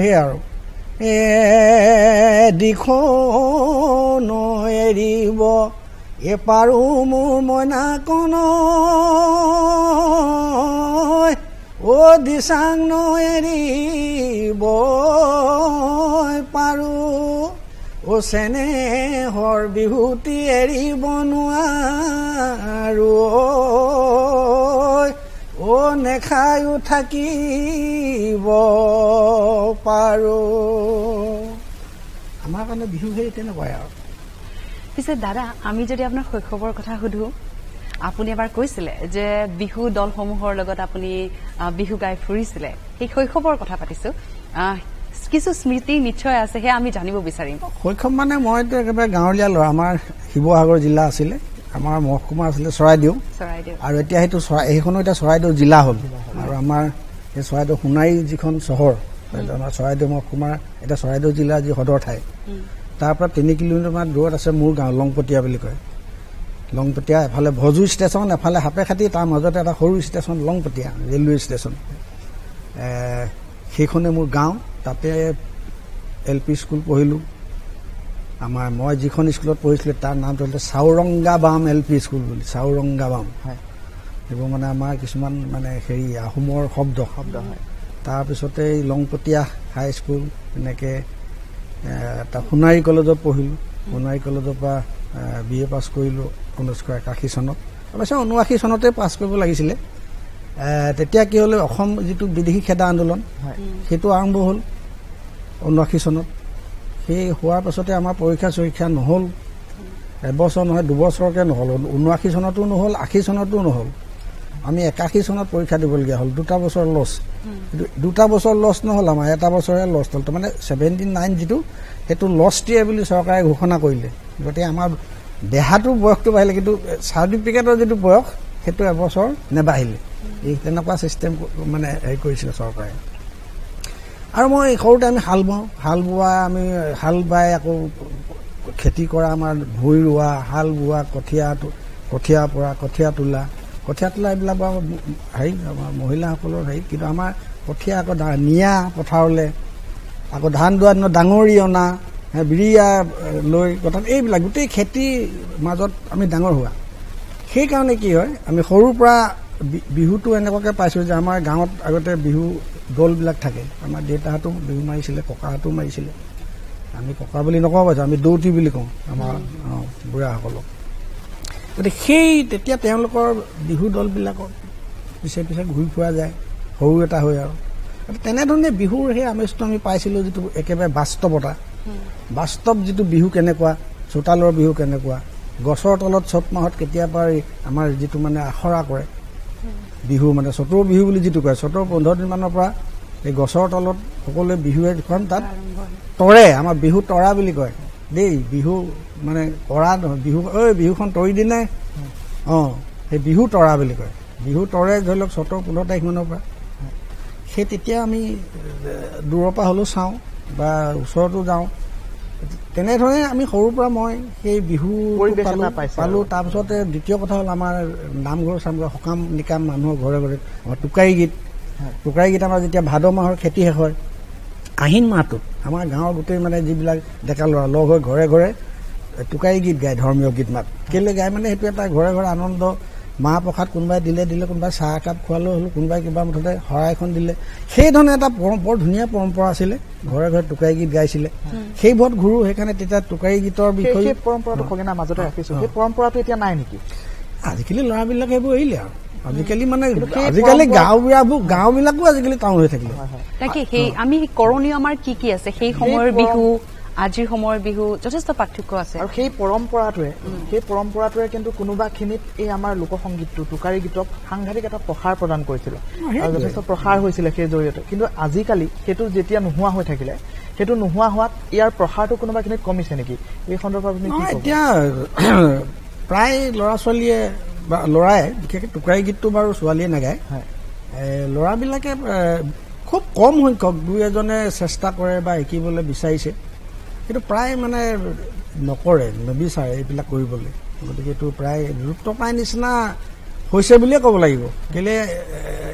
সেই আৰু এ দিখন এৰিব এ পাৰো মোৰ মইনা কণ অ দিচাং ন এৰিব পাৰো অ চেনেহৰ বিহুতি এৰিব নোৱাৰো অ নেখায়ো থাকিব পাৰো। আমাৰ কাৰণে বিহু সেই তেনেকুৱাই আৰু। পিছে দাদা, আমি যদি আপোনাৰ শৈশৱৰ কথা সুধো, আপুনি এবাৰ কৈছিলে যে বিহু দলসমূহৰ লগত আপুনি বিহু গাই ফুৰিছিলে, সেই শৈশৱৰ কথা পাতিছো, কিছু স্মৃতি নিশ্চয় আছে, সেয়া আমি জানিব বিচাৰিম। শৈশৱ মানে মইতো একেবাৰে গাঁৱলীয়া ল'ৰা। আমাৰ শিৱসাগৰ জিলা আছিলে, আমাৰ মহকুমা আছিলে চৰাইদেউ, আৰু এতিয়া সেইটো সেইখনো এতিয়া চৰাইদেউ জিলা হ'ল। আৰু আমাৰ সেই চৰাইদেউ সোণাৰী যিখন চহৰ, আমাৰ চৰাইদেউ মহকুমাৰ এতিয়া চৰাইদেউ জিলাৰ যি সদৰ ঠাই, তাৰ পৰা 3 কিলোমিটাৰমান দূৰত আছে মোৰ গাঁও, লংপতীয়া বুলি কয়। লংপতীয়া এফালে ভজু ষ্টেচন, এফালে সাপেখাতি, তাৰ মাজতে এটা সৰু ষ্টেচন লংপতীয়া ৰেলৱে ষ্টেচন, সেইখনে মোৰ গাঁও। তাতে এল পি স্কুল পঢ়িলোঁ। আমাৰ মই যিখন স্কুলত পঢ়িছিলোঁ তাৰ নামটো হ'ল চাউৰংগাবাম এল পি স্কুল বুলি, চাউৰংগাবাম। সেইবোৰ মানে আমাৰ কিছুমান মানে হেৰি আহোমৰ শব্দ হয়। তাৰপিছতে এই লংপতীয়া হাইস্কুল, তেনেকৈ এটা সোণাৰী কলেজত পঢ়িলোঁ। সোণাৰী কলেজৰ পৰা বি এ পাছ কৰিলোঁ 1981 চনত। অৱশ্যে 79 চনতে পাছ কৰিব লাগিছিলে। তেতিয়া কি হ'ল, অসম যিটো বিদেশী খেদা আন্দোলন সেইটো আৰম্ভ হ'ল 79 চনত। সেই হোৱাৰ পাছতে আমাৰ পৰীক্ষা চৰীক্ষা নহ'ল, এবছৰ নহয় দুবছৰকৈ নহ'ল, 79 চনতো নহ'ল, 80 চনতো নহ'ল। আমি 81 চনত পৰীক্ষা দিবলগীয়া হ'ল, 2টা বছৰ লছ। কিন্তু 2টা বছৰ লছ নহ'ল আমাৰ, এটা বছৰহে লছ হ'ল। তাৰমানে 79 যিটো সেইটো লষ্ট ইয়েৰ বুলি চৰকাৰে ঘোষণা কৰিলে। গতিকে আমাৰ দেহাটোৰ বয়সটো বাঢ়িলে, কিন্তু চাৰ্টিফিকেটৰ যিটো বয়স সেইটো এবছৰ নেবাঢ়িলে। এই তেনেকুৱা ছিষ্টেম মানে হেৰি কৰিছিলে চৰকাৰে। আৰু মই সৰুতে আমি হাল বাওঁ, হাল বোৱা, আমি হাল বাই আকৌ খেতি কৰা, আমাৰ ভূঁই ৰোৱা, হাল বোৱা, কঠীয়া পৰা, কঠীয়া তোলা, কঠীয়া তোলা এইবিলাক বাৰু হেৰি আমাৰ মহিলাসকলৰ হেৰি, কিন্তু আমাৰ কঠীয়া আকৌ নিয়া পথাৰলৈ, আকৌ ধান দোৱা দিনত ডাঙৰি অনা, বিৰিয়া লৈ, অৰ্থাৎ এইবিলাক গোটেই খেতিৰ মাজত আমি ডাঙৰ হোৱা। সেইকাৰণে কি হয়, আমি সৰুৰ পৰা বিহুটো এনেকুৱাকৈ পাইছোঁ যে আমাৰ গাঁৱত আগতে বিহু দলবিলাক থাকে। আমাৰ দেউতাহঁতো বিহু মাৰিছিলে, ককাহঁতো মাৰিছিলে। আমি ককা বুলি নকওঁ বাৰু, আমি দৌতি বুলি কওঁ আমাৰ বুঢ়াসকলক। গতিকে সেই তেতিয়া তেওঁলোকৰ বিহু দলবিলাকৰ পিছে পিছে ঘূৰি ফুৰা যায় সৰু এটা হৈ। আৰু তেনেধৰণে বিহুৰ সেই আমেজটো আমি পাইছিলোঁ, যিটো একেবাৰে বাস্তৱতা, বাস্তৱ যিটো বিহু কেনেকুৱা, চোতালৰ বিহু কেনেকুৱা, গছৰ তলত চ'ত মাহত কেতিয়াবা আমাৰ যিটো মানে আখৰা কৰে বিহু, মানে চ'তৰ বিহু বুলি যিটো কয়, চ'তৰ 15 দিনমানৰ পৰা এই গছৰ তলত সকলোৱে বিহু এখন তাত তৰে, আমাৰ বিহু তৰা বুলি কয় দেই। বিহু মানে কৰা নহয়, বিহু ঐ বিহুখন তৰি দিনে, অঁ সেই বিহু তৰা বুলি কয়। বিহু তৰে ধৰি লওক চ'তৰ 15 তাৰিখমানৰ পৰা। সেই তেতিয়া আমি দূৰৰ পৰা হ'লেও চাওঁ বা ওচৰতো যাওঁ। তেনেধৰণে আমি সৰুৰ পৰা মই সেই বিহু পালোঁ। তাৰপিছতে দ্বিতীয় কথা হ'ল আমাৰ নামঘৰ চামঘৰ সকাম নিকাম মানুহৰ ঘৰে ঘৰে আমাৰ টোকাৰী গীত, টোকাৰী গীত আমাৰ যেতিয়া ভাদ মাহৰ খেতি শেষ হয়, আহিন মাহটোত আমাৰ গাঁৱৰ গোটেই মানে যিবিলাক ডেকা ল'ৰা লগ হৈ ঘৰে ঘৰে টোকাৰী গীত গায়, ধৰ্মীয় গীত মাত। কেলৈ গায় মানে সেইটো এটা ঘৰে ঘৰে আনন্দ। মাহ প্ৰসাদ কোনোবাই দিলে দিলে, কোনোবাই চাহ একাপ খোৱালেও হ'লো, কোনোবাই কিবা মুঠতে শৰাই এখন দিলে। সেইধৰণে এটা বৰ ধুনীয়া পৰম্পৰা আছিলে, ঘৰে ঘৰে টোকাৰী গীত গাইছিলে। সেইবোৰত ঘূৰো, সেইকাৰণে তেতিয়া টোকাৰী গীতৰ বিষয়ে সেই পৰম্পৰাটো খগেনা মাজতে ৰাখিছোঁ। সেই পৰম্পৰাটো এতিয়া নাই নেকি? আজিকালি ল'ৰাবিলাকে সেইবোৰ এৰিলে আৰু। আজিকালি মানে আজিকালি গাঁওবিলাকো আজিকালি টাউন হৈ থাকিলে। তাকে সেই আমি কৰণীয় আমাৰ কি কি আছে, সেই সময়ৰ বিহু আজিৰ সময়ৰ বিহু যথেষ্ট পাৰ্থক্য আছে। আৰু সেই পৰম্পৰাটোৱে কিন্তু কোনোবাখিনিত এই আমাৰ লোকসংগীতটো টোকাৰী গীতক সাংঘাতিক এটা প্ৰসাৰ প্ৰদান কৰিছিলে আৰু যথেষ্ট প্ৰসাৰ হৈছিলে সেই জৰিয়তে। কিন্তু আজিকালি সেইটো যেতিয়া নোহোৱা হৈ থাকিলে, সেইটো নোহোৱা হোৱাত ইয়াৰ প্ৰসাৰটো কোনোবাখিনিত কমিছে নেকি? এই সন্দৰ্ভত আপুনি কি ক'ব? এতিয়া প্ৰায় ল'ৰা ছোৱালীয়ে বা ল'ৰাই বিশেষকৈ টোকাৰী গীতটো বাৰু ছোৱালীয়ে নাগায়, ল'ৰাবিলাকে খুব কম সংখ্যক দুই এজনে চেষ্টা কৰে বা শিকিবলৈ বিচাৰিছে, কিন্তু প্ৰায় মানে নকৰে, নিবিচাৰে এইবিলাক কৰিবলৈ। গতিকে এইটো প্ৰায় লুপ্ত পাই নিচিনা হৈছে বুলিয়ে ক'ব লাগিব। কেলৈ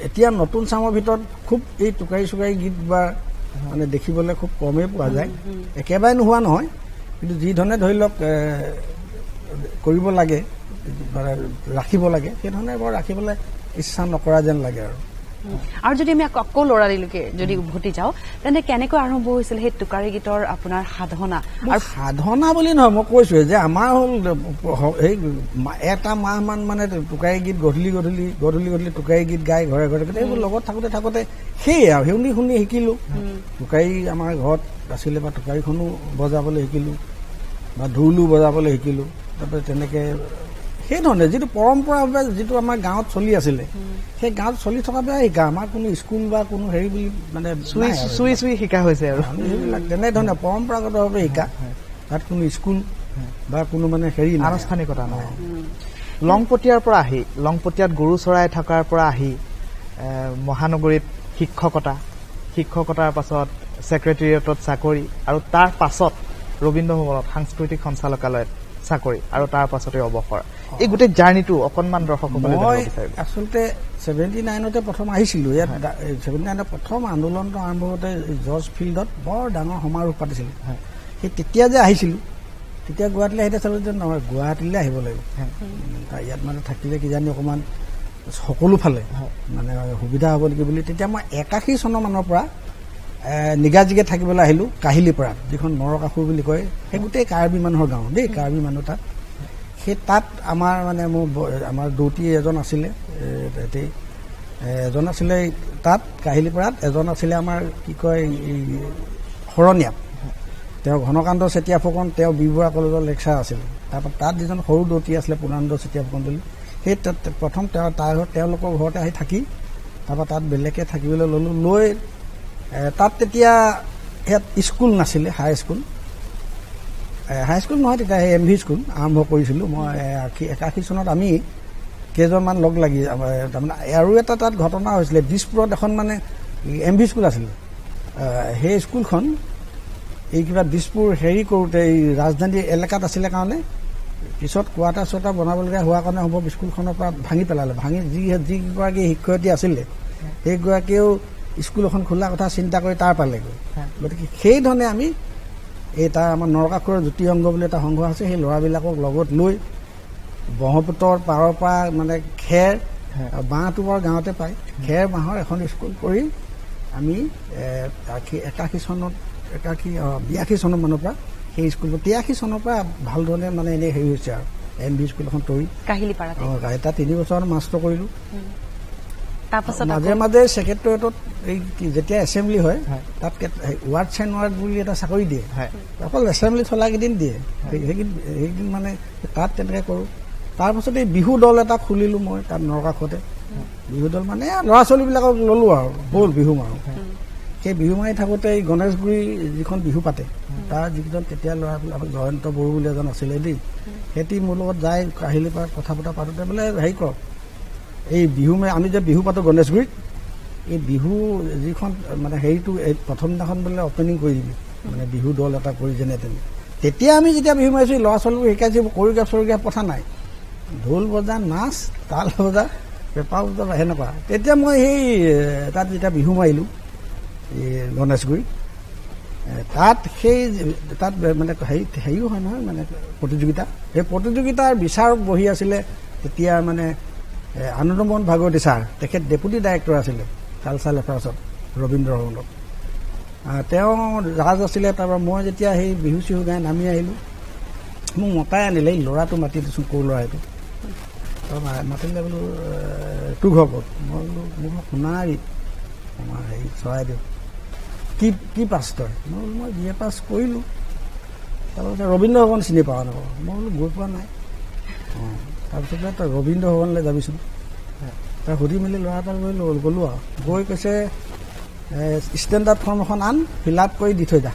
এতিয়া নতুন চামৰ ভিতৰত খুব এই টোকাৰী চোকাৰী গীত বা মানে দেখিবলৈ খুব কমেই পোৱা যায়, একেবাৰে নোহোৱা নহয়, কিন্তু যি ধৰণে ধৰি লওক কৰিব লাগে, ৰাখিব লাগে, সেইধৰণে বৰ ৰাখিবলৈ ইচ্ছা নকৰা যেন লাগে। আৰু আৰু যদি আমি আকৌ ল'ৰালিলৈকে যদি উভতি যাওঁ, তেন্তে কেনেকৈ আৰম্ভ হৈছিল সেই টোকাৰী গীতৰ আপোনাৰ সাধনা? আৰু সাধনা বুলি নহয়, মই কৈছোৱে যে আমাৰ হ'ল সেই এটা মাহমান মানে টোকাৰী গীত গধূলি গধূলি গধূলি গধূলি টোকাৰী গীত গাই ঘৰে ঘৰে, এইবোৰ লগত থাকোঁতে থাকোঁতে সেয়ে আৰু শুনি শুনি শিকিলোঁ। টোকাৰী আমাৰ ঘৰত আছিলে বা টোকাৰীখনো বজাবলৈ শিকিলোঁ বা ঢোলো বজাবলৈ শিকিলোঁ। তাৰপিছত তেনেকৈ সেইধৰণে যিটো পৰম্পৰাভাৱে যিটো আমাৰ গাঁৱত চলি আছিলে, সেই গাঁৱত চলি থকা বেয়া শিকা, আমাৰ কোনো স্কুল বা কোনো হেৰি বুলি মানে চুই চুই শিকা হৈছে আৰু আমি সেইবিলাক তেনেধৰণে পৰম্পৰাগতভাৱে শিকা, তাত কোনো স্কুল বা কোনো মানে হেৰি আনুষ্ঠানিকতা নাই। লংপটীয়াৰ পৰা আহি, লংপটীয়াত গৰু চৰাই থকাৰ পৰা আহি মহানগৰীত শিক্ষকতা, শিক্ষকতাৰ পাছত ছেক্ৰেটেৰিয়েটত চাকৰি, আৰু তাৰ পাছত ৰবীন্দ্ৰ ভৱনত সাংস্কৃতিক সঞ্চালকালয়ত চাকৰি, আৰু তাৰ পাছতে অৱসৰ। এই গোটেই জাৰ্ণিটো অকণমান দৰ্শকসকলে জানিব বিচাৰিব। আচলতে 79তে প্ৰথম আহিছিলোঁ ইয়াত। 79ৰ প্ৰথম আন্দোলনটো আৰম্ভ হওঁতে জৰ্জ ফিল্ডত বৰ ডাঙৰ সমাৰোহ পাতিছিলে। সেই তেতিয়া যে আহিছিলোঁ, তেতিয়া গুৱাহাটীলৈ আহিতে চালোঁ যে নহয়, গুৱাহাটীলৈ আহিব লাগিব, ইয়াত মানে থাকিলে কিজানি অকণমান সকলো ফালে মানে সুবিধা হ'ব নেকি বুলি। তেতিয়া মই 81 চনৰ মানৰ পৰা নিগাজিকে থাকিবলৈ আহিলোঁ কাহিলীপাৰাত, যিখন নৰকাসুৰ বুলি কয়, সেই গোটেই কাৰ্বি মানুহৰ গাঁও দেই, কাৰ্বি মানুহ তাত। সেই তাত আমাৰ মানে মোৰ আমাৰ দৌতি এজন আছিলে, এজন আছিলে তাত কাহিলীপাৰাত, এজন আছিলে আমাৰ কি কয় শৰণীয়াত, তেওঁ ঘনকান্ত চেতিয়া ফুকন, তেওঁ বি বৰুৱা কলেজৰ লেকচাৰ আছিলে। তাৰপৰা তাত যিজন সৰু দৌতি আছিলে পূৰ্ণানন্দ চেতিয়া ফুকন বুলি, সেই প্ৰথম তেওঁ তাৰ তেওঁলোকৰ ঘৰতে আহি থাকি তাৰপৰা তাত বেলেগকৈ থাকিবলৈ ল'লোঁ। লৈ তাত তেতিয়া ইয়াত স্কুল নাছিলে, হাই স্কুল, হাই স্কুল নহয় তেতিয়া সেই এম ভি স্কুল আৰম্ভ কৰিছিলোঁ মই 81 চনত। আমি কেইজনমান লগ লাগি তাৰমানে আৰু এটা তাত ঘটনা হৈছিলে, দিছপুৰত এখন মানে এম ভি স্কুল আছিলে। সেই স্কুলখন এই কিবা দিছপুৰ হেৰি কৰোঁতে এই ৰাজধানী এলেকাত আছিলে কাৰণে পিছত কোৱাৰ্টাৰ চোৱাৰ্টাৰ বনাবলগীয়া হোৱাৰ কাৰণে সম্ভৱ স্কুলখনৰ পৰা ভাঙি পেলালে। ভাঙি যিগৰাকী শিক্ষয়িত্ৰী আছিলে সেইগৰাকীয়েও স্কুল এখন খোলা কথা চিন্তা কৰি তাৰ পালেগৈ। গতিকে সেইধৰণে আমি এই তাৰ আমাৰ নৰকাসুৰৰ জ্যোতি সংঘ বুলি এটা সংঘ আছে, সেই ল'ৰাবিলাকক লগত লৈ ব্ৰহ্মপুত্ৰৰ পাৰৰ পৰা মানে খেৰ বাঁহটো বাৰু গাঁৱতে পায়, খেৰ বাঁহৰ এখন স্কুল কৰি আমি 81 চনত 82 চনৰ মানৰ পৰা সেই স্কুল 83 চনৰ পৰা ভাল ধৰণে মানে এনেই হেৰি হৈছে আৰু এম ভি স্কুল এখন তৰি কাহিলীপাৰাত তাত 3 বছৰ মাষ্টৰ কৰিলোঁ। মাজে মাজে ছেক্ৰেটেৰিয়েটত এই যেতিয়া এছেম্বলি হয় তাত ৱাৰ্ড চেণ্ড ৱাৰ্ড বুলি এটা চাকৰি দিয়ে, অকল এছেম্বলি চলাকেইদিন দিয়ে, সেইকেইদিন মানে তাত তেনেকৈ কৰোঁ। তাৰপাছত এই বিহু দল এটা খুলিলোঁ মই তাত নৰকাসুৰতে। বিহু দল মানে ল'ৰা ছোৱালীবিলাকক ল'লোঁ আৰু ব'ল বিহু মাৰোঁ। সেই বিহু মাৰি থাকোঁতে এই গণেশগুৰি যিখন বিহু পাতে তাৰ যিকেইজন তেতিয়া ল'ৰাবিলাক, জয়ন্ত বড়ো বুলি এজন আছিলে দেই, সিহঁতি মোৰ লগত যায় কাহিলীপাৰাত কথা বতৰা পাতোঁতে বোলে হেৰি কৰক, এই বিহু আমি যে বিহু পাতোঁ গণেশগুৰিত, এই বিহু যিখন মানে হেৰিটো এই প্ৰথম দিনাখন বোলে অ'পেনিং কৰি দিবি, মানে বিহু দল এটা কৰি যেনে তেনে। তেতিয়া আমি যেতিয়া বিহু মাৰিছোঁ ল'ৰা ছোৱালীবোৰ শিকাইছোঁ, কৰিগ্ৰাফ চৰিগ্ৰাফ কথা নাই, ঢোল বজা, নাচ, তাল বজা, পেঁপা বজা, সেনেকুৱা। তেতিয়া মই সেই তাত যেতিয়া বিহু মাৰিলোঁ এই গণেশগুৰিত, তাত সেই তাত মানে হেৰিও হয় নহয় মানে প্ৰতিযোগিতা, সেই প্ৰতিযোগিতাৰ বিচাৰক বহি আছিলে তেতিয়া মানে আনন্দমোহন ভাগৱতী ছাৰ, তেখেত ডেপুটি ডাইৰেক্টৰ আছিলে কালচাৰেল এফেয়াৰ্ছত ৰবীন্দ্ৰ ভৱনত, তেওঁ ৰাজ আছিলে। তাৰপৰা মই যেতিয়া সেই বিহু চিহু গাই নামি আহিলোঁ, মোক মতাই আনিলে, এই ল'ৰাটো মাতি দিছোঁ, ক'ৰ ল'ৰা এইটো, তাৰপৰা মাতিলে বোলো তোৰ ঘৰ ক'ত? মই বোলো মোৰ ঘৰ সোণাৰীত, আমাৰ হেৰি চৰাইদেউ। কি কি পাছ তই? মই বোলো মই বি এ পাছ কৰিলোঁ। তাৰপিছত ৰবীন্দ্ৰ ভৱন চিনি পাওঁ নাপাওঁ? মই বোলো গৈ পোৱা নাই। অঁ, তাৰপিছত তই ৰবীন্দ্ৰ ভৱনলৈ যাবিচোন। তাৰ সুধি মেলি ল'ৰা এটা লৈ গ'লোঁ আৰু গৈ কৈছে ষ্টেণ্ডাৰ্ড ফৰ্ম এখন আন, ফিল আপ কৰি দি থৈ যা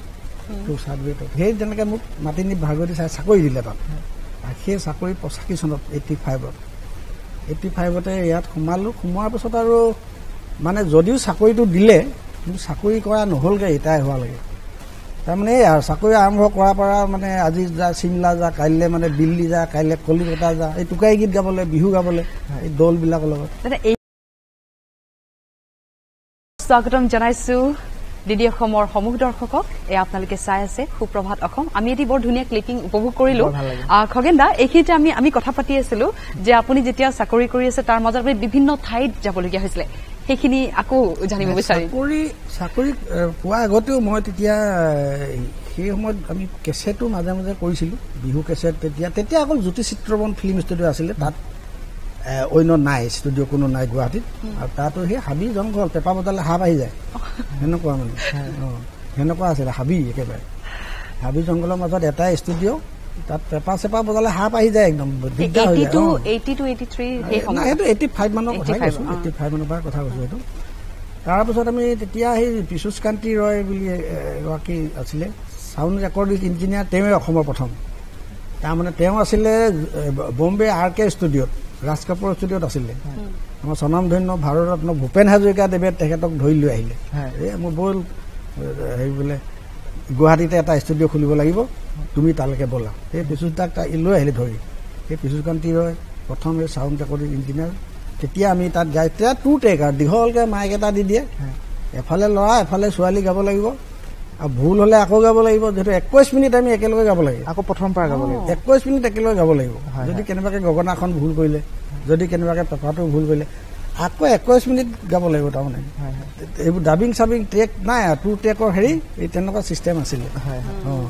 তোৰ চাৰ্টিফিকেট। সেই তেনেকৈ মোক মাতি নি ভাগৱতী চাই চাকৰি দিলে তাত। সেই চাকৰি 85 চনত 85তে ইয়াত সোমালোঁ। সোমোৱাৰ পাছত আৰু মানে যদিও চাকৰিটো দিলে কিন্তু চাকৰি কৰা নহ'লগৈ ৰিটায়াৰ হোৱালৈকে। তাৰমানে এই আৰু চাকৰি আৰম্ভ কৰাৰ পৰা মানে আজি যা চিমলা যা, কাইলৈ মানে দিল্লী যা, কাইলৈ কলিকতা যা, এই টোকাৰী গীত গাবলৈ, বিহু গাবলৈ, এই দলবিলাকৰ লগত। স্বাগতম জনাইছোঁ ডি ডি অসমৰ সমূহ দৰ্শকক। এয়া আপোনালোকে চাই আছে সুপ্ৰভাত অসম। আমি এটি বৰ ধুনীয়া ক্লিপিং উপভোগ কৰিলো। বৰ ভাল লাগিল। খগেন দা, এইখিনিতে আমি কথা পাতি আছিলো যে আপুনি যেতিয়া চাকৰি কৰি আছে তাৰ মাজত আপুনি বিভিন্ন ঠাইত যাবলগীয়া হৈছিলে, সেইখিনি আকৌ জানিব বিচাৰিম। চাকৰি পোৱাৰ আগতেও মই তেতিয়া সেই সময়ত আমি কেছেটো মাজে মাজে কৰিছিলোঁ, বিহু কেছেট। তেতিয়া অকল জ্যোতি চিত্ৰবন ফিল্ম ষ্টুডিঅ' আছিলে, তাত অন্য নাই, ষ্টুডিঅ' কোনো নাই গুৱাহাটীত। আৰু তাতো সেই হাবি জংঘল, পেপা বজালে সাপ আহি যায়, সেনেকুৱা মানে। সেনেকুৱা আছিলে, হাবি একেবাৰে হাবি জংঘলৰ মাজত এটাই ষ্টুডিঅ', তাত পেপা চেপা বজালে সাপ আহি যায়, একদম দিগদাৰ হৈ যায়। 82, 83 সেই সময়ত? নাই, সেইটো 85 মানৰ কথাই 85, কৈছোঁ, 85 মানৰ পৰা কথা কৈছোঁ সেইটো। তাৰপিছত আমি তেতিয়া সেই পীযুষ কান্তি ৰয় বুলি এগৰাকী আছিলে চাউণ্ড ৰেকৰ্ডিং ইঞ্জিনিয়াৰ, তেওঁৱে অসমৰ প্ৰথম। তাৰমানে তেওঁ আছিলে বম্বে আৰ কে ষ্টুডিঅ'ত, ৰাজ কাপুৰ ষ্টুডিঅ'ত আছিলে। আমাৰ স্বনামধন্য ভাৰতৰত্ন ভূপেন হাজৰিকা দেৱে তেখেতক ধৰি লৈ আহিলে। এই মোৰ ব'ল, হেৰি বোলে গুৱাহাটীতে এটা ষ্টুডিঅ' খুলিব লাগিব, তুমি তালৈকে ব'লা। সেই পীযুষ দাক লৈ আহিলে ধৰি। সেই পীযুষ কান্তি ৰয় প্ৰথম এই চাউণ্ড ৰেকৰ্ডিং ইঞ্জিনিয়াৰ। তেতিয়া আমি তাত গাই, তেতিয়া টু টেক আৰু দীঘলকৈ মাইক এটা দি দিয়ে, এফালে ল'ৰা এফালে ছোৱালী গাব লাগিব, আৰু ভুল হ'লে আকৌ গাব লাগিব। যিহেতু 21 মিনিট আমি একেলগে গাব লাগে। আকৌ প্ৰথম পৰা গাব লাগিব। 21 মিনিট একেলগে গাব লাগিব। যদি কেনেবাকৈ গগনাখন ভুল কৰিলে, যদি কেনেবাকৈ পেপাটো ভুল কৰিলে, আকৌ 21 মিনিট গাব লাগিব। তাৰমানে হয় হয় এইবোৰ ডাবিং চাবিং ট্ৰেক নাই আৰু টু ট্ৰেকৰ হেৰি এই তেনেকুৱা ছিষ্টেম আছিলে। হয় হয়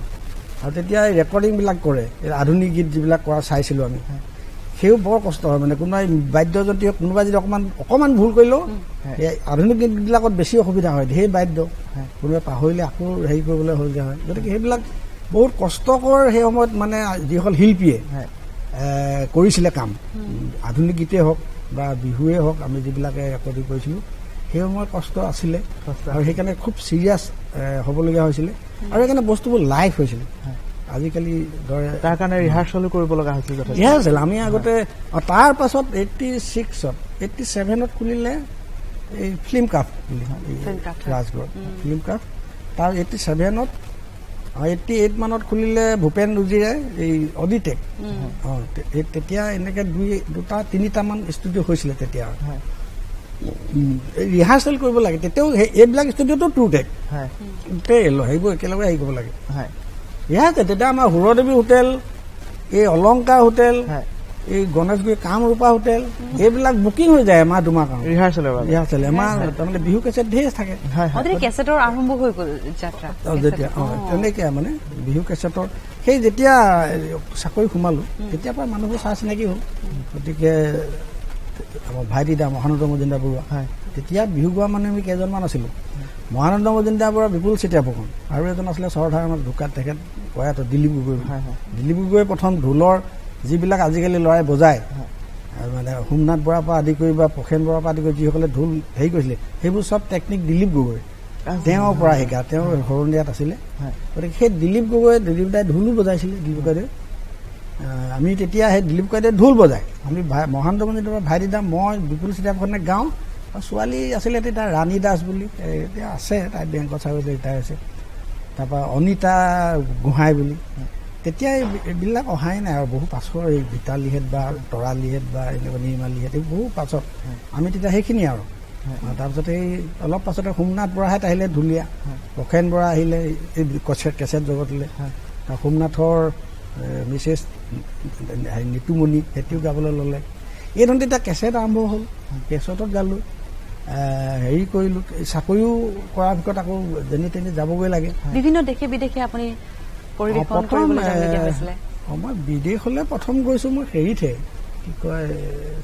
আৰু তেতিয়া এই ৰেকৰ্ডিংবিলাক কৰে, এই আধুনিক গীত যিবিলাক কৰা চাইছিলোঁ আমি, সেও বৰ কষ্ট হয়। মানে কোনোবাই বাদ্যযন্ত্ৰী কোনোবাই যদি অকণমান ভুল কৰিলেও এই আধুনিক গীতবিলাকত বেছি অসুবিধা হয়, ঢেৰ বাদ্য কোনোবাই পাহৰিলে আকৌ হেৰি কৰিবলৈ হৈ যায়। গতিকে সেইবিলাক বহুত কষ্টকৰ সেই সময়ত মানে যিসকল শিল্পীয়ে কৰিছিলে কাম, আধুনিক গীতেই হওক বা বিহুৱেই হওক, আমি যিবিলাকে ৰেকৰ্ডিং কৰিছিলোঁ সেই সময়ত কষ্ট আছিলে আৰু সেইকাৰণে খুব চিৰিয়াছ হ'বলগীয়া হৈছিলে আৰু সেইকাৰণে বস্তুবোৰ লাইভ হৈছিলে। আজিকালি দৰে তাৰ কাৰণে ৰিহাৰ্চেলো কৰিব লগা হৈছিল যথেষ্ট। ৰিহাৰ্চেল আমি আগতে, তাৰ পাছত 86ত, 87ত খুলিলে এই ফিল্ম ক্ৰাফ্ট বুলি, এই ফিল্ম ক্ৰাফ্ট, হয়। Rajgarh film craft. তাৰ 87ত, 88 মানত খুলিলে ভূপেন উজিৰে এই অডিটেক। এই তেতিয়া এনেকে দুটা তিনিটামান ষ্টুডিঅ' হৈছিলে তেতিয়া। এই ৰিহাৰ্চেল কৰিব লাগে তেতিয়াও, এইবিলাক ষ্টুডিঅ'টো টু টেক গোটেই সেইবোৰ একেলগে হেৰি কৰিব লাগে। ৰিহাৰ্চেল তেতিয়া আমাৰ সুৰদেৱী হোটেল, এই অলংকাৰ হোটেল, এই গণেশগুৰি কামৰূপা হোটেল, এইবিলাক বুকিং হৈ যায় এমাহ দুমাহ কাৰণে ৰিহাৰ্চেলৰ বাবে। ৰিহাৰ্চেল এমাহ, তাৰমানে বিহু কেছেট ঢেৰ থাকে। হয় হয় তেতিয়া কেছেটৰ আৰম্ভ হৈ গ'ল যাত্ৰা। যেতিয়া তেনেকে মানে বিহু কেছেটৰ সেই যেতিয়া চাকৰি সোমালো তেতিয়াৰ পৰা মানুহবোৰ চা চিনাকি হ'ল। গতিকে আমাৰ ভাইটি দা মহানন্দ মজুমদাৰ বৰুৱা, তেতিয়া বিহু গোৱা মানুহ আমি কেইজনমান আছিলোঁ, মহানন্দ মজুমদাৰ বৰুৱা, বিপুল চেতিয়া ফুকন আৰু এজন আছিলে চৰধাৰ আমাৰ ঢুকাত, তেখেত প্ৰয়াত দিলীপ গগৈ বুলি। দিলীপ গগৈয়ে প্ৰথম ঢোলৰ যিবিলাক আজিকালি ল'ৰাই বজায়, মানে সোমনাথ বৰাৰ পৰা আদি কৰি বা প্ৰসেন বৰাৰ পৰা আদি কৰি যিসকলে ঢোল হেৰি কৰিছিলে, সেইবোৰ চব টেকনিক দিলীপ গগৈ তেওঁৰ পৰা শিকা। তেওঁ শৰণীয়াত আছিলে। গতিকে সেই দিলীপ গগৈ, দিলীপ দাই ঢোলো বজাইছিলে। দিলীপ গগৈদেৱে, আমি তেতিয়া সেই দিলীপ গগৈদেৱে ঢোল বজায়, আমি ভাই মহান্ত মজুমদাৰ ভাইটি দা, মই বিপুল চেতিয়া ফুকনে গাওঁ। আৰু ছোৱালী আছিলে তেতিয়া ৰাণী দাস বুলি, এতিয়া আছে, তাই বেংকত চাকৰি ৰিটায়াৰ হৈছে। তাৰপৰা অনিতা গোহাঁই বুলি। তেতিয়া এইবিলাক অহাই নাই আৰু বহু পাছৰ এই ভিতালীহেঁত বা তৰালীহেঁত বা এনেকুৱা নিৰ্মালীহেঁত এই বহু পাছত আমি তেতিয়া সেইখিনি আৰু। তাৰপিছত এই অলপ পাছতে সোমনাথ বৰাহেঁত আহিলে ঢুলীয়া, প্ৰসেন বৰা আহিলে এই কেছেট জগতলৈ। তাৰ সোমনাথৰ মিছেছ নিতুমণি সেতিও গাবলৈ ল'লে। এই ধৰণে তেতিয়া কেছেট আৰম্ভ হ'ল, কেছেটত গালোঁ, হেৰি কৰিলোঁ, চাকৰিও কৰাৰ ভিতৰত আকৌ যেনি তেনি যাবগৈ লাগে। বিভিন্ন দেশে বিদেশে আপুনি পৰিৱেশন প্ৰথম, কৰিবলৈ যাবলগীয়া হৈছিলে। মই বিদেশলৈ প্ৰথম গৈছোঁ মই হেৰিতহে, কি কয়,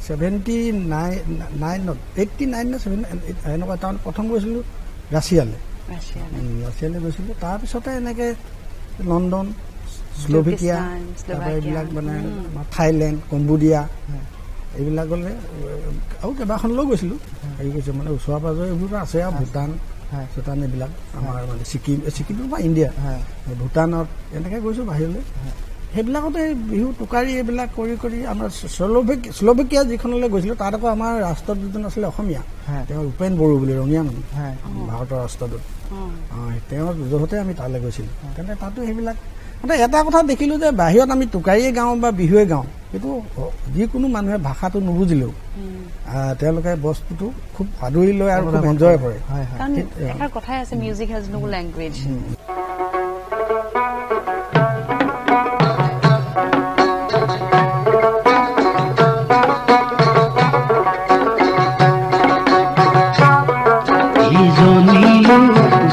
79 নাইনত, 89 নে ছেভেন এনেকুৱা, তাৰমানে প্ৰথম গৈছিলোঁ ৰাছিয়ালৈ। ৰাছিয়ালৈ। ৰাছিয়ালৈ গৈছিলোঁ। তাৰপিছতে এনেকৈ লণ্ডন, শ্লোভেকিয়া, তুৰ্কিস্তান, তাৰপৰা এইবিলাক মানে শ্লোভাকিয়া। আমাৰ থাইলেণ্ড, কম্বোডিয়া এইবিলাকলৈ আৰু কেইবাখনলৈও গৈছিলোঁ। হেৰি কৰিছোঁ মানে ওচৰে পাঁজৰে এইবোৰতো আছে আৰু ভূটান, চুটান এইবিলাক আমাৰ মানে ছিকিম, ছিকিম বা ইণ্ডিয়া, ভূটানত এনেকৈ গৈছোঁ বাহিৰলৈ। সেইবিলাকতে বিহু টোকাৰি এইবিলাক কৰি কৰি আমাৰ শ্লোভেকিয়া যিখনলৈ গৈছিলোঁ তাত আকৌ আমাৰ ৰাষ্ট্ৰদূতজন আছিলে অসমীয়া, তেওঁ উপেন বড়ো বুলি, ৰঙীয়া মানুহ, ভাৰতৰ ৰাষ্ট্ৰদূত। তেওঁৰ যহতে আমি তালৈ গৈছিলোঁ। তেন্তে তাতো সেইবিলাক মানে এটা কথা দেখিলোঁ যে বাহিৰত আমি টোকাৰিয়ে গাওঁ বা বিহুৱে গাওঁ, কিন্তু যিকোনো মানুহে ভাষাটো নুবুজিলেও তেওঁলোকে বস্তুটো খুব আদৰি লয় আৰু খুব এনজয় কৰে। এষাৰ কথাই আছে, মিউজিক হেজ নো লেংগুৱেজ।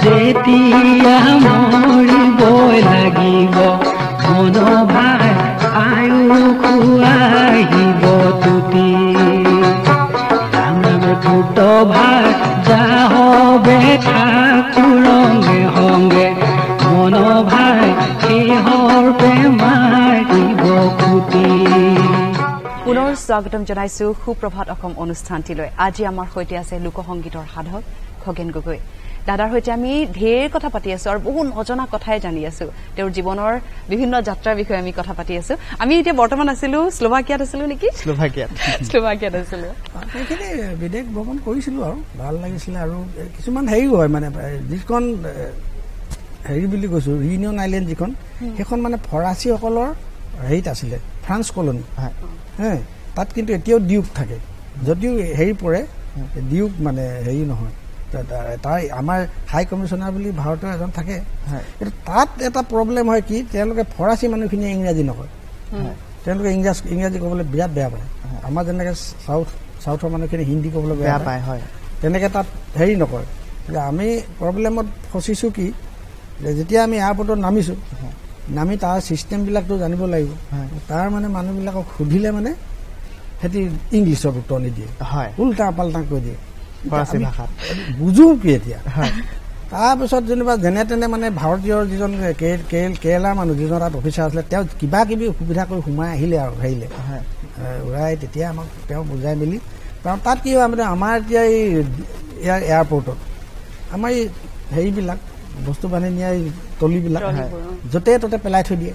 যেতিয়া মৰিবই লাগিব মন ভাই আয়ু খুৱাহিব তুতি, ৰাম ৰাম ফুট ভাই যাহবে ঠাকুৰংগে সংগে, মন ভাই শেহৰ প্ৰেমাৰিব খুটি। পুনৰ স্বাগতম জনাইছো সুপ্ৰভাত অসম অনুষ্ঠানটিলৈ। আজি আমাৰ সৈতে আছে লোকসংগীতৰ সাধক খগেন গগৈ। দাদাৰ সৈতে আমি ঢেৰ কথা পাতি আছো আৰু বহু নজনা কথাই জানি আছো। তেওঁৰ জীৱনৰ বিভিন্ন যাত্ৰাৰ বিষয়ে আমি কথা পাতি আছো। আমি এতিয়া বৰ্তমান আছিলো শ্লোভাকিয়াত আছিলো নেকি? শ্লোভাকিয়াত আছিলো। সেইখিনি বিদেশ ভ্ৰমণ কৰিছিলো আৰু ভাল লাগিছিলে। আৰু কিছুমান হেৰিও হয় মানে যিখন হেৰি বুলি কৈছো ৰিউনিয়ন আইলেণ্ড যিখন, সেইখন মানে ফৰাচীসকলৰ হেৰিত আছিলে, ফ্ৰান্স কলনী। হে, তাত কিন্তু এতিয়াও ডিউক থাকে, যদিও হেৰি পৰে ডিউক মানে হেৰি নহয়। তাৰ আমাৰ হাই কমিশ্যনাৰ বুলি ভাৰতৰ এজন থাকে। কিন্তু তাত এটা প্ৰব্লেম হয় কি, তেওঁলোকে ফৰাচী মানুহখিনিয়ে ইংৰাজী নকয়, তেওঁলোকে ইংৰাজী ক'বলৈ বিৰাট বেয়া পায়। আমাৰ যেনেকৈ চাউথৰ মানুহখিনি হিন্দী ক'বলৈ বেয়া পায়, তেনেকৈ তাত হেৰি নকয়। আমি প্ৰব্লেমত ফচিছোঁ কি, যেতিয়া আমি এয়াৰপৰ্টত নামিছোঁ, নামি তাৰ ছিষ্টেমবিলাকতো জানিব লাগিব। তাৰ মানে মানুহবিলাকক সুধিলে মানে সিহঁতি ইংলিছত উত্তৰ নিদিয়ে, উল্টা পাল্টা কৈ দিয়ে বুজো কি এতিয়া। তাৰপিছত যেনিবা যেনে তেনে মানে ভাৰতীয় যিজন কেৰেলাৰ মানুহ যিজন তাত অফিচাৰ আছিলে, তেওঁ কিবা কিবি সুবিধা কৰি সোমাই আহিলে আৰু হেৰিলে ওলাই, তেতিয়া আমাক তেওঁ বুজাই মেলি। কাৰণ তাত কি হয় মানে আমাৰ এতিয়া এই ইয়াৰ এয়াৰপৰ্টত আমাৰ এই হেৰিবিলাক বস্তু বান্ধি নিয়া এই তলিবিলাক য'তে ত'তে পেলাই থৈ দিয়ে,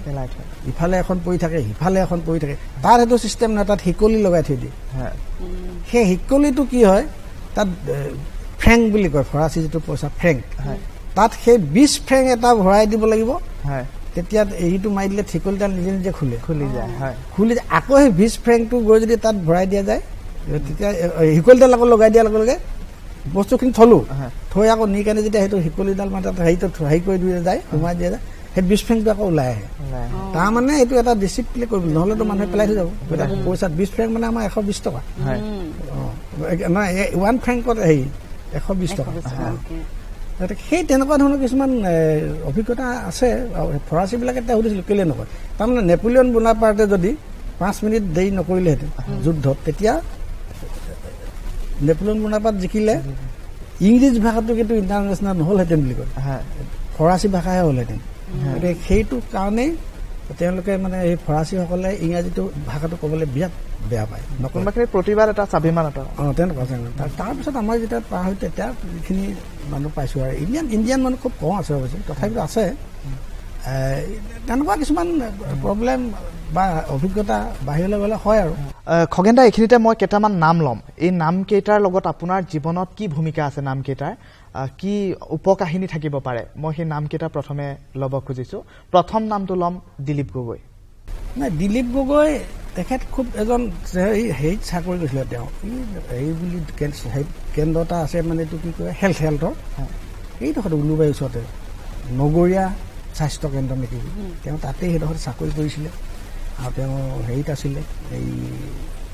ইফালে এখন পৰি থাকে, সিফালে এখন পৰি থাকে। তাত সেইটো ছিষ্টেম নহয়, তাত শিকলি লগাই থৈ দিয়ে। সেই শিকলিটো কি হয়, তাত ফ্ৰেংক বুলি কয়, ফৰাচী যিটো পইচা ফ্ৰেংক, তাত সেই 20 ফ্ৰেংক এটা ভৰাই দিব লাগিব। তেতিয়া এইটো মাৰি দিলে শিকলিডাল নিজে নিজে খুলি যায়, খুলি আকৌ সেই 20 ফ্ৰেংকটো গৈ যদি তাত ভৰাই দিয়া যায়, তেতিয়া শিকলিডাল আকৌ লগাই দিয়াৰ লগে লগে বস্তুখিনি থলো, থৈ আকৌ নি কেনে যেতিয়া সেইটো শিকলিডাল মানে তাত হেৰিটো হেৰি কৰি দিয়া যায়, সোমাই দিয়া যায়, সেই 20 ফ্ৰেংকটো আকৌ ওলাই আহে। তাৰমানে এইটো এটা ডিচিপ্লিন কৰিব, নহ'লেতো মানুহে পেলাই থৈ যাব। আকৌ পইচা 20 ফ্ৰেংক মানে আমাৰ 120 টকা, নহয় 1 ফ্ৰেংকত হেৰি 120 টকা। গতিকে সেই তেনেকুৱা ধৰণৰ কিছুমান অভিজ্ঞতা আছে। ফৰাচীবিলাকে তেতিয়া সুধিছিলোঁ কেলৈ নকয়, তাৰমানে নেপোলিয়ন বোনাপাৰ্টে যদি 5 মিনিট দেৰি নকৰিলেহেঁতেন যুদ্ধত, তেতিয়া নেপোলিয়ন বোনাপাৰ্ট জিকিলে ইংৰাজী ভাষাটো কিন্তু ইণ্টাৰনেশ্যনেল নহ'লহেঁতেন বুলি কয়, ফৰাচী ভাষাহে হ'লহেঁতেন। গতিকে সেইটো কাৰণেই তেওঁলোকে মানে এই ফৰাচীসকলে ইংৰাজীটো ভাষাটো ক'বলৈ বিৰাট বেয়া পায়, কোনোবাখিনি প্ৰতিবাদ এটা স্বাভিমান এটা তেনেকুৱা। তাৰপিছত আমাৰ যেতিয়া পাৰ হৈ তেতিয়া যিখিনি মানুহ পাইছোঁ আৰু ইণ্ডিয়ান মানুহ খুব কম আছে অৱশ্যে, তথাপিতো আছে। তেনেকুৱা কিছুমান প্ৰব্লেম বা অভিজ্ঞতা বাহিৰলৈ গ'লে হয়। আৰু খগেন দা, এইখিনিতে মই কেইটামান নাম ল'ম, এই নামকেইটাৰ লগত আপোনাৰ জীৱনত কি ভূমিকা আছে, নামকেইটাৰ কি উপকাহিনী থাকিব পাৰে, মই সেই নামকেইটা প্ৰথমে ল'ব খুজিছোঁ। প্ৰথম নামটো ল'ম দিলীপ গগৈ। নাই, দিলীপ গগৈ তেখেত খুব এজন হেৰিত চাকৰি কৰিছিলে। তেওঁ হেৰি বুলি কেন্দ্ৰ এটা আছে, মানে এইটো কি কয় হেল্থৰ এইডোখৰত উলুবাৰীৰ ওচৰতে নগৰীয়া স্বাস্থ্য কেন্দ্ৰ নেকি, তেওঁ তাতেই সেইডোখৰত চাকৰি কৰিছিলে। আৰু তেওঁ হেৰিত আছিলে এই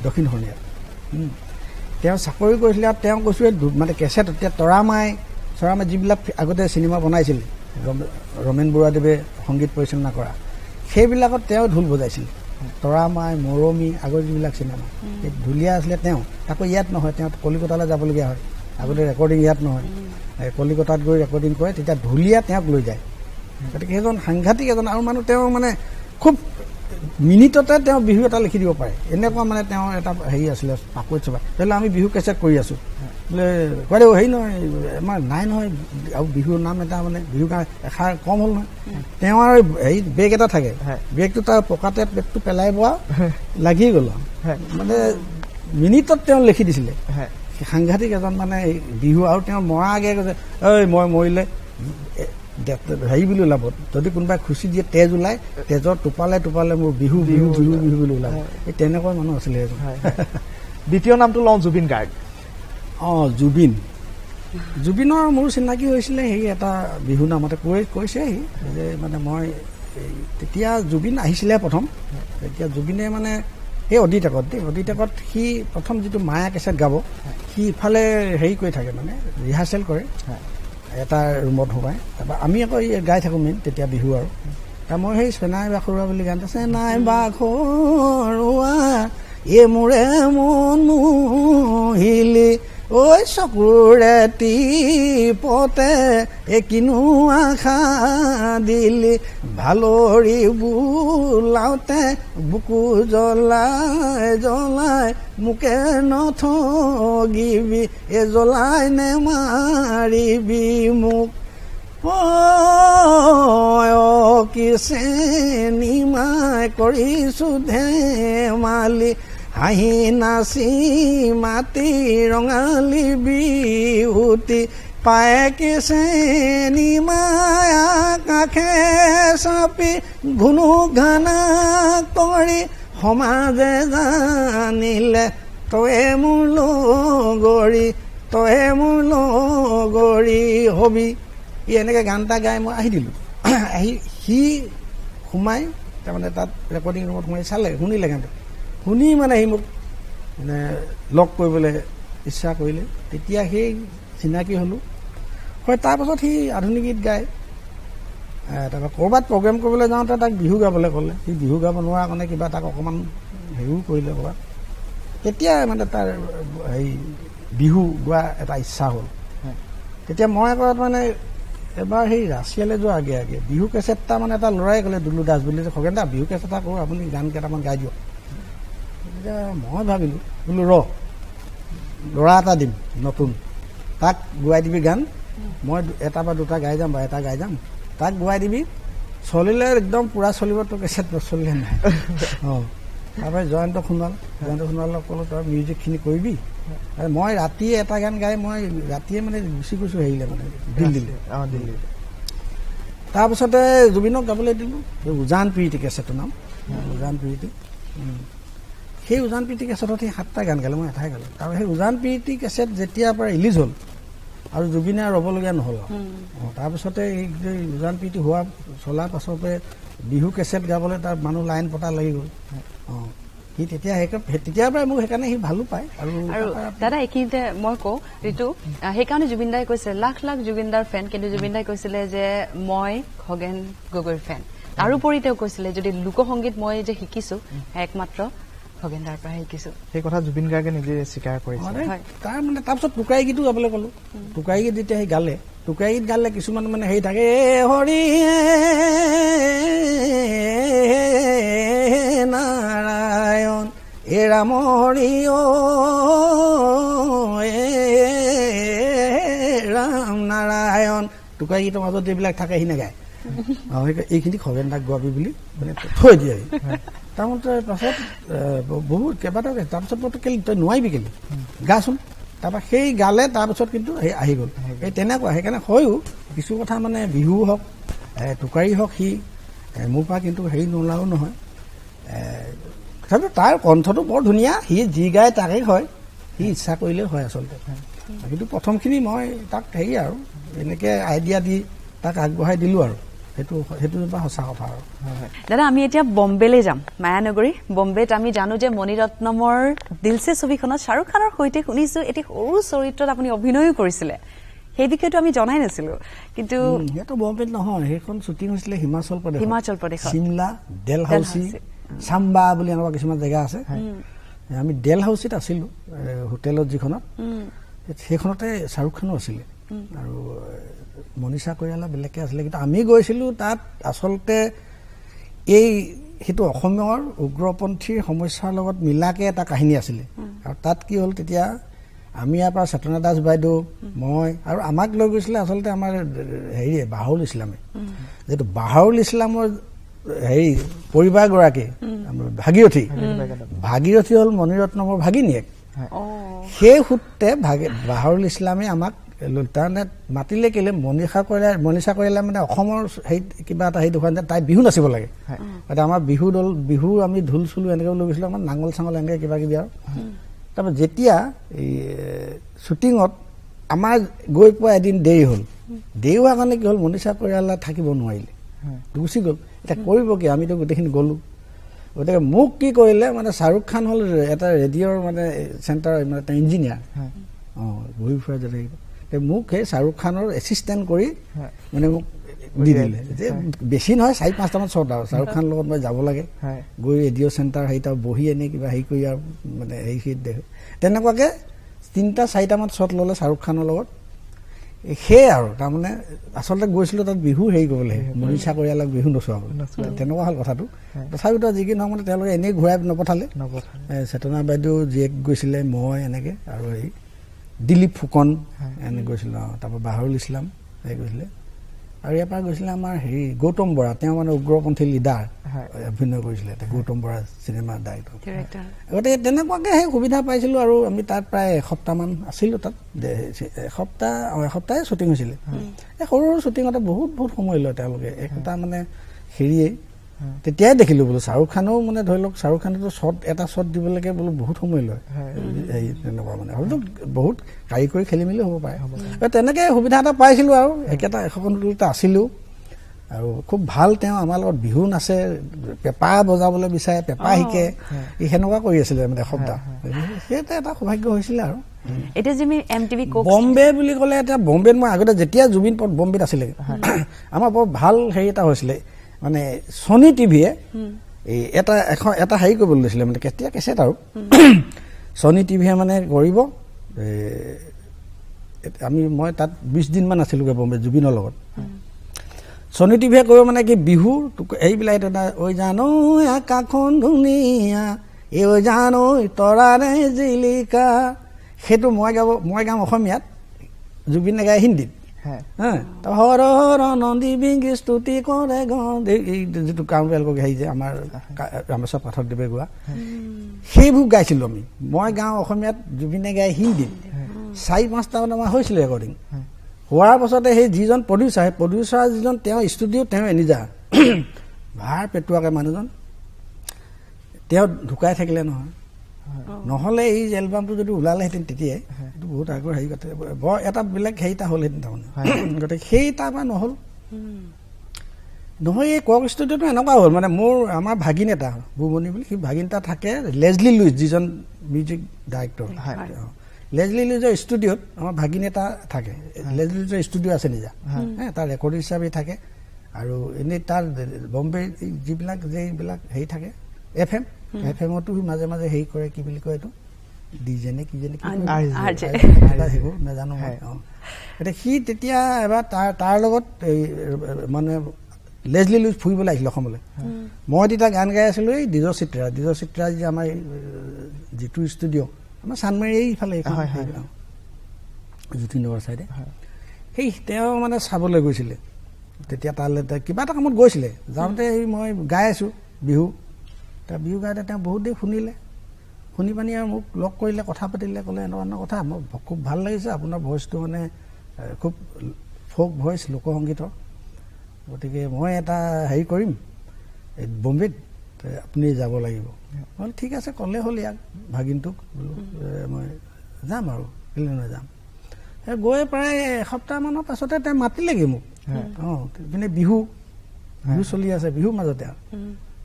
দক্ষিণ শৰণীয়াত তেওঁ চাকৰি কৰিছিলে। আৰু তেওঁ কৈছোঁ মানে কেছেট তেতিয়া তৰামাই চৰামাই যিবিলাক আগতে চিনেমা বনাইছিলে, ৰমেন বৰুৱাদেৱে সংগীত পৰিচালনা কৰা, সেইবিলাকত তেওঁ ঢোল বজাইছিল। তৰামাই, মৰমী, আগৰ যিবিলাক চিনেমা সেই ঢুলীয়া আছিলে তেওঁ। আকৌ ইয়াত নহয়, তেওঁ কলিকতালৈ যাবলগীয়া হয়, আগতে ৰেকৰ্ডিং ইয়াত নহয়, কলিকতাত গৈ ৰেকৰ্ডিং কৰে, তেতিয়া ঢুলীয়া তেওঁক লৈ যায়। গতিকে সেইজন সাংঘাতিক এজন আৰু মানুহ, তেওঁ মানে খুব মিনিটতে তেওঁ বিহু এটা লিখি দিব পাৰে, এনেকুৱা মানে তেওঁ এটা হেৰি আছিলে পাকৈত চবা। ধৰি লওক আমি বিহু কেছেট কৰি আছোঁ, বোলে কয় দেউ হেৰি নহয় আমাৰ নাই নহয় আৰু বিহুৰ নাম এটা মানে বিহুৰ কাৰণে এষাৰ কম হ'ল নহয়, তেওঁ আৰু হেৰি বেগ এটা থাকে, বেগটো তাৰ পকাতে বেগটো পেলাই পোৱা লাগি গ'ল, মানে মিনিটত তেওঁ লিখি দিছিলে। সাংঘাতিক এজন মানে বিহু। আৰু তেওঁ মৰা আগে কৈছে, ঐ মই মৰিলে হেৰি বুলি ওলাব, যদি কোনোবাই খুচি দিয়ে তেজ ওলায়, তেজৰ টোপালে টোপালে মোৰ বিহু বিহু বিহু বিহু বুলি ওলাব। এই তেনেকুৱা মানুহ আছিলে এজন। দ্বিতীয় নামটো লওঁ জুবিন গাৰ্গ। অঁ, জুবিন, জুবিনৰ মোৰ চিনাকি হৈছিলে সেই এটা বিহু নামতে কৈছে সি যে মানে মই তেতিয়া জুবিন আহিছিলে প্ৰথম, তেতিয়া জুবিনে মানে সেই অডিটেকত দেই, অডিটেকত সি প্ৰথম যিটো মায়া কেছেট গাব, সি ইফালে হেৰি কৰি থাকে মানে ৰিহাৰ্চেল কৰে এটা ৰুমত সোমাই, তাৰপৰা আমি আকৌ গাই থাকোঁ মেইন তেতিয়া বিহু। আৰু তাৰ মই সেই চেনাই বাখৰুৱা বুলি গান, চেনাই বাখৰুৱা এ মোৰে মন মোহিলি ঐ চকুৰে টিপতে এ কিনো আশা দিলি, ভালৰি বোলাওঁতে বুকু জ্বলাই জ্বলাই মোকে নঠগিবি এ জ্বলাই নেমাৰিবি মোক, অ কি চেনিমাই কৰিছোঁ ধেমালি, হাঁহি নাচি মাতি ৰঙালী বিহুটি, পায়ে কি চেনিমাই আকাশে চাপি ঘুনু ঘানা কৰি সমাজে জানিলে তয়ে মোৰ লগৰী, তয়ে মোৰ লগৰী হবি। ই এনেকৈ গান এটা গাই মই আহি দিলোঁ। আহি সি সোমাই তাৰমানে তাত ৰেকৰ্ডিং ৰুমত সোমাই চালে, শুনিলে গানটো, শুনি মানে সি মোক মানে লগ কৰিবলৈ ইচ্ছা কৰিলে। তেতিয়া সেই চিনাকি হ'লোঁ হয়। তাৰপাছত সি আধুনিক গীত গায়, তাৰপৰা ক'ৰবাত প্ৰগ্ৰেম কৰিবলৈ যাওঁতে তাক বিহু গাবলৈ ক'লে, সি বিহু গাব নোৱাৰাৰ কাৰণে কিবা তাক অকণমান হেৰিও কৰিলে ক'ৰবাত। তেতিয়া মানে তাৰ হেৰি বিহু গোৱা এটা ইচ্ছা হ'ল। তেতিয়া মই আকৌ মানে এবাৰ সেই ৰাছিয়ালৈ যোৱাৰ আগে আগে বিহু কেছেট এটা মানে এটা ল'ৰাই ক'লে, দুলু দাস বুলি, যে খগেন দা বিহু কেছেট এটা কৰোঁ, আপুনি গান কেইটামান গাই দিয়ক। তেতিয়া মই ভাবিলোঁ বোলো ৰ ল'ৰা এটা দিম নতুন, তাক গোৱাই দিবি গান, মই এটা বা দুটা গাই যাম বা এটা গাই যাম, তাক গোৱাই দিবি, চলিলে একদম পূৰা চলিব, তোৰ কেছেট নচলিলে নাই। অঁ, তাৰপৰা জয়ন্ত সোণোৱাল, জয়ন্ত সোণোৱালক ক'লোঁ তই মিউজিকখিনি কৰিবি। মই ৰাতিয়ে এটা গান গাই মই ৰাতিয়ে মানে গুচি গৈছোঁ হেৰিলে মানে দিল্লীলৈ। দিল্লী। তাৰপিছতে জুবিনক গাবলৈ দিলোঁ উজান প্ৰীতি কেছেটটোৰ নাম, উজান প্ৰীতি। সেই উজান প্ৰীতি কেছেটত সেই 7টা গান গালে, মই এটাই গালোঁ। তাৰ সেই উজান প্ৰীতি কেছেট যেতিয়াৰ পৰা ৰিলিজ হ'ল আৰু জুবিনে ৰ'বলগীয়া নহ'ল। অঁ, তাৰপিছতে এই উজান প্ৰীতি হোৱা চলাৰ পাছৰ পৰাই বিহু কেছেট গাবলৈ তাৰ মানুহ লাইন পতা লাগি গ'ল। অঁ, সি তেতিয়া তেতিয়াৰ পৰাই মোক সেইকাৰণে সি ভালো পায়। আৰু দাদা এইখিনিতে মই কওঁ ঋতু, সেইকাৰণে জুবিন দাই কৈছে লাখ লাখ জুবিন দাৰ ফেন, কিন্তু জুবিন দাই কৈছিলে যে মই খগেন গগৈৰ ফেন। তাৰোপৰি তেওঁ কৈছিলে যদি লোকসংগীত মই যে শিকিছোঁ একমাত্ৰ খগেন দাৰ পৰাই শিকিছোঁ। সেই কথা জুবিন গাৰ্গে নিজে স্বীকাৰ কৰিছে। তাৰ মানে তাৰপিছত টোকাৰী গীতো গাবলৈ ক'লোঁ। টোকাৰী গীত যেতিয়া সি গালে, টোকাৰী গীত গালে কিছুমান মানে হেৰি থাকে, এ হৰি নাৰায়ণ এ ৰাম হৰি অ এ ৰাম নাৰায়ণ, টোকাৰী গীতৰ মাজত যিবিলাক থাকে সি নাগায়। এইখিনি খগেন দাক গোৱাবি বুলি মানে থৈ দিয়ে। তাৰমতে পাছত বহুত কেইবাটাও, তাৰপিছত মই কেলে তই নোৱাৰিবি কেলে গাচোন, তাৰপৰা সেই গালে, তাৰপিছত কিন্তু সেই আহি গ'ল। এই তেনেকুৱা। সেইকাৰণে হয়ো কিছু কথা মানে বিহু হওক টোকাৰী হওক, সি মোৰ পৰা কিন্তু হেৰি নোলাও নহয়। তথাপিও তাৰ কণ্ঠটো বৰ ধুনীয়া, সি যি গায় তাকেই হয়, সি ইচ্ছা কৰিলেও হয় আচলতে। কিন্তু প্ৰথমখিনি মই তাক হেৰি আৰু এনেকৈ আইডিয়া দি তাক আগবঢ়াই দিলোঁ আৰু সেইটো সেইটো সঁচা কথা। আৰু দাদা আমি এতিয়া বম্বেলৈ যাম, মায়ানগৰী বম্বেত। আমি জানো যে মণিৰত্নমৰ দিলছে ছবিখনত শ্বাহৰুখ খানৰ সৈতে শুনিছোঁ এটি সৰু চৰিত্ৰত আপুনি অভিনয়ো কৰিছিলে, সেই বিষয়টো আমি জনাই নাছিলো। কিন্তু সেইটো বম্বেত নহয়, সেইখন শ্বুটিং হৈছিলে হিমাচল প্ৰদেশ, হিমাচল প্ৰদেশত, চিমলা, ডেলহাউচি, চাম্বা বুলি এনেকুৱা কিছুমান জেগা আছে। আমি ডেলহাউচিত আছিলোঁ হোটেলত যিখনত, সেইখনতে শ্বাহৰুখ খানো আছিলে আৰু মনীষা কৈৰালা বেলেগকৈ আছিলে। কিন্তু আমি গৈছিলোঁ তাত আচলতে এই সেইটো অসমৰ উগ্ৰপন্থীৰ সমস্যাৰ লগত মিলাকৈ এটা কাহিনী আছিলে। আৰু তাত কি হ'ল, তেতিয়া আমি ইয়াৰ পৰা চেতনা দাস বাইদেউ, মই আৰু আমাক লৈ গৈছিলে আচলতে আমাৰ হেৰি বাহৰুল ইছলামে, যিটো বাহৰুল ইছলামৰ হেৰি পৰিবাৰগৰাকী ভাগীৰথী, ভাগীৰথী হ'ল মণিৰত্নমৰ ভাগিনীয়েক। সেই সূত্ৰে বাহৰুল ইছলামে আমাক তাৰমানে মাতিলে কেলে মনীষা কৈৰালা মানে অসমৰ হেৰি কিবা এটা হেৰি দোকান তাই বিহু নাচিব লাগে। গতিকে আমাৰ বিহু দল বিহু আমি ঢোল চোলো এনেকৈ লৈ গৈছিলোঁ, আমাৰ নাঙল চাঙল এনেকৈ কিবা কিবি আৰু। তাৰপৰা যেতিয়া এই শ্বুটিঙত আমাৰ গৈ পোৱা এদিন দেৰি হ'ল, দেৰি হোৱাৰ কাৰণে কি হ'ল মনীষা কৈৰালা থাকিব নোৱাৰিলে, গুচি গ'ল। এতিয়া কৰিব কি, আমিতো গোটেইখিনি গ'লোঁ। গতিকে মোক কি কৰিলে মানে শ্বাহৰুখ খান হ'ল এটা ৰেডিঅ'ৰ মানে চেণ্টাৰ মানে এটা ইঞ্জিনিয়াৰ, অঁ ঘূৰি ফুৰা যাতে মোক সেই শ্বাহৰুখ খানৰ এছিষ্টেণ্ট কৰি মানে মোক দি দিলে যে বেছি নহয় 4-5টামান শ্বট আৰু শ্বাহৰুখ খানৰ লগত মই যাব লাগে, গৈ ৰেডিঅ' চেণ্টাৰ হেৰি তাত বহি এনেই কিবা হেৰি কৰি আৰু মানে হেৰি দেখে তেনেকুৱাকৈ 3-4টামান শ্বট ল'লে শ্বাহৰুখ খানৰ লগত। সেয়ে আৰু তাৰমানে আচলতে গৈছিলোঁ তাত বিহু হেৰি কৰিবলৈ, মনীষা কৈৰালাক বিহু নচোৱাবলৈ, তেনেকুৱা হ'ল কথাটো। তথাপিতো যি কি নহওক মানে তেওঁলোকে এনেই ঘূৰাই নপঠালে। চেতনা বাইদেউ জীয়েক গৈছিলে, মই এনেকৈ আৰু হেৰি দিলীপ ফুকন এনে গৈছিলোঁ, তাৰপৰা বাহৰুল ইছলাম হেৰি গৈছিলে। আৰু ইয়াৰ পৰা গৈছিলে আমাৰ হেৰি গৌতম বৰা, তেওঁ মানে উগ্ৰপন্থী লিডাৰ অভিনয় কৰিছিলে, গৌতম বৰা চিনেমা ডাইৰেক্টৰ। গতিকে তেনেকুৱাকৈ সেই সুবিধা পাইছিলোঁ আৰু আমি তাত প্ৰায় এসপ্তাহমান আছিলোঁ। তাত এসপ্তাহে শ্বুটিং হৈছিলে। এই সৰু সৰু শ্বুটিঙতে বহুত বহুত সময় লয় তেওঁলোকে, একটা মানে হেৰিয়েই তেতিয়াই দেখিলোঁ বোলো শ্বাহৰুখ খানেও মানে ধৰি লওক শ্বাহৰুখ খানেতো শ্বট এটা শ্বট দিবলৈকে বোলো বহুত সময় লয়, এই তেনেকুৱা মানে হয়তো বহুত কাৰিকৰী খেলি মেলি হ'ব পাৰে। তেনেকৈ সুবিধা এটা পাইছিলোঁ আৰু একেটা এশখন আছিলোঁ আৰু খুব ভাল। তেওঁ আমাৰ লগত বিহু নাচে, পেঁপা বজাবলৈ বিচাৰে, পেঁপা শিকে, সেনেকুৱা কৰি আছিলে মানে এসপ্তাহ। সেইটো এটা সৌভাগ্য হৈছিলে আৰু। এতিয়া বম্বে বুলি ক'লে এতিয়া বম্বেত মই আগতে যেতিয়া জুবিন বম্বেত আছিলে আমাৰ বৰ ভাল হেৰি এটা হৈছিলে, মানে ছনী টিভিয়ে এই এটা এখন এটা হেৰি কৰিবলৈ লৈছিলে মানে কেতিয়া কেছেট আৰু ছনী টিভিয়ে মানে কৰিব। আমি মই তাত 20 দিনমান আছিলোঁগৈ বম্বে জুবিনৰ লগত। ছনী টিভিয়ে কৰিব মানে কি বিহু এইবিলাক এটা ঐ জানো আকাশখন ধুনীয়া এই ঐ জানো তৰাৰে জিলিকা, সেইটো মই গাম অসমীয়াত, জুবিনে গায় হিন্দীত। হৰ হৰ নন্দী বিংগি স্তুতি কৰে এই যিটো কামবেলক হেৰি যে আমাৰ ৰামেশ্বৰ পাঠকদেৱে গোৱা সেইবোৰ গাইছিলোঁ আমি। মই গাওঁ অসমীয়াত, জুবিনে গাই হিন্দীত। 4-5টামান আমাৰ হৈছিলে ৰেকৰ্ডিং। হোৱাৰ পাছতে সেই যিজন প্ৰডিউচাৰ, সেই প্ৰডিউচাৰ যিজন তেওঁ ষ্টুডিঅ'ত তেওঁ এনিজা ভাৰ পেটুৱাকে মানুহজন, তেওঁ ঢুকাই থাকিলে নহয়, নহ'লে এই এলবামটো যদি ওলালেহেঁতেন তেতিয়াই এইটো বহুত আগৰ হেৰি কথা, বৰ এটা বেলেগ হেৰি এটা হ'লহেঁতেন তাৰমানে। গতিকে সেই তাৰপৰা নহ'ল নহয়। এই কক ষ্টুডিঅ'টো এনেকুৱা হ'ল মানে মোৰ আমাৰ ভাগিন এটা বুবনি বুলি, সেই ভাগিন এটা থাকে লেজলি লুইচ যিজন মিউজিক ডাইৰেক্টৰ, লেজলি লুইজৰ ষ্টুডিঅ'ত আমাৰ ভাগিন এটা থাকে। লেজলি লুইজৰ ষ্টুডিঅ' আছে নিজা, তাৰ ৰেকৰ্ডিং হিচাপে থাকে। আৰু এনেই তাৰ বম্বে যিবিলাক যিবিলাক হেৰি থাকে এফ এমতো মাজে মাজে হেৰি কৰে, কি বুলি কয় এইটো ডিজে নে কি জানে সেইবোৰ নাজানো মই। এতিয়া সি তেতিয়া এবাৰ তাৰ লগত এই মানে লেজলি লুইচ ফুৰিবলৈ আহিছিলে অসমলৈ। মই তেতিয়া গান গাই আছিলোঁ এই দ্বিজ চিত্ৰা যে আমাৰ যিটো ষ্টুডিঅ' আমাৰ চানমাৰী এইফালে জ্যোতিনগৰ চাইডে, সেই তেওঁ মানে চাবলৈ গৈছিলে তেতিয়া তালৈ কিবা এটা কামত গৈছিলে। যাওঁতে এই মই গাই আছোঁ বিহু, তাৰ বিহু গাওঁতে তেওঁ বহুত দেৰি শুনিলে, শুনি পানি আৰু মোক লগ কৰিলে, কথা পাতিলে, ক'লে এনেকুৱা এনেকুৱা কথা, মোক খুব ভাল লাগিছে আপোনাৰ ভইচটো, মানে খুব ফ'ক ভইচ লোকসংগীতৰ, গতিকে মই এটা হেৰি কৰিম এই বম্বেত, আপুনি যাব লাগিব। বোলো ঠিক আছে, ক'লে হ'ল ইয়াক ভাগিনটোক, বোলো মই যাম আৰু কেলৈ নাযাম। সেই গৈ প্ৰায় এসপ্তাহমানৰ পাছতে তেওঁ মাতিলেগৈ মোক। অঁ ইপিনে বিহু বিহু চলি আছে, বিহুৰ মাজতে আৰু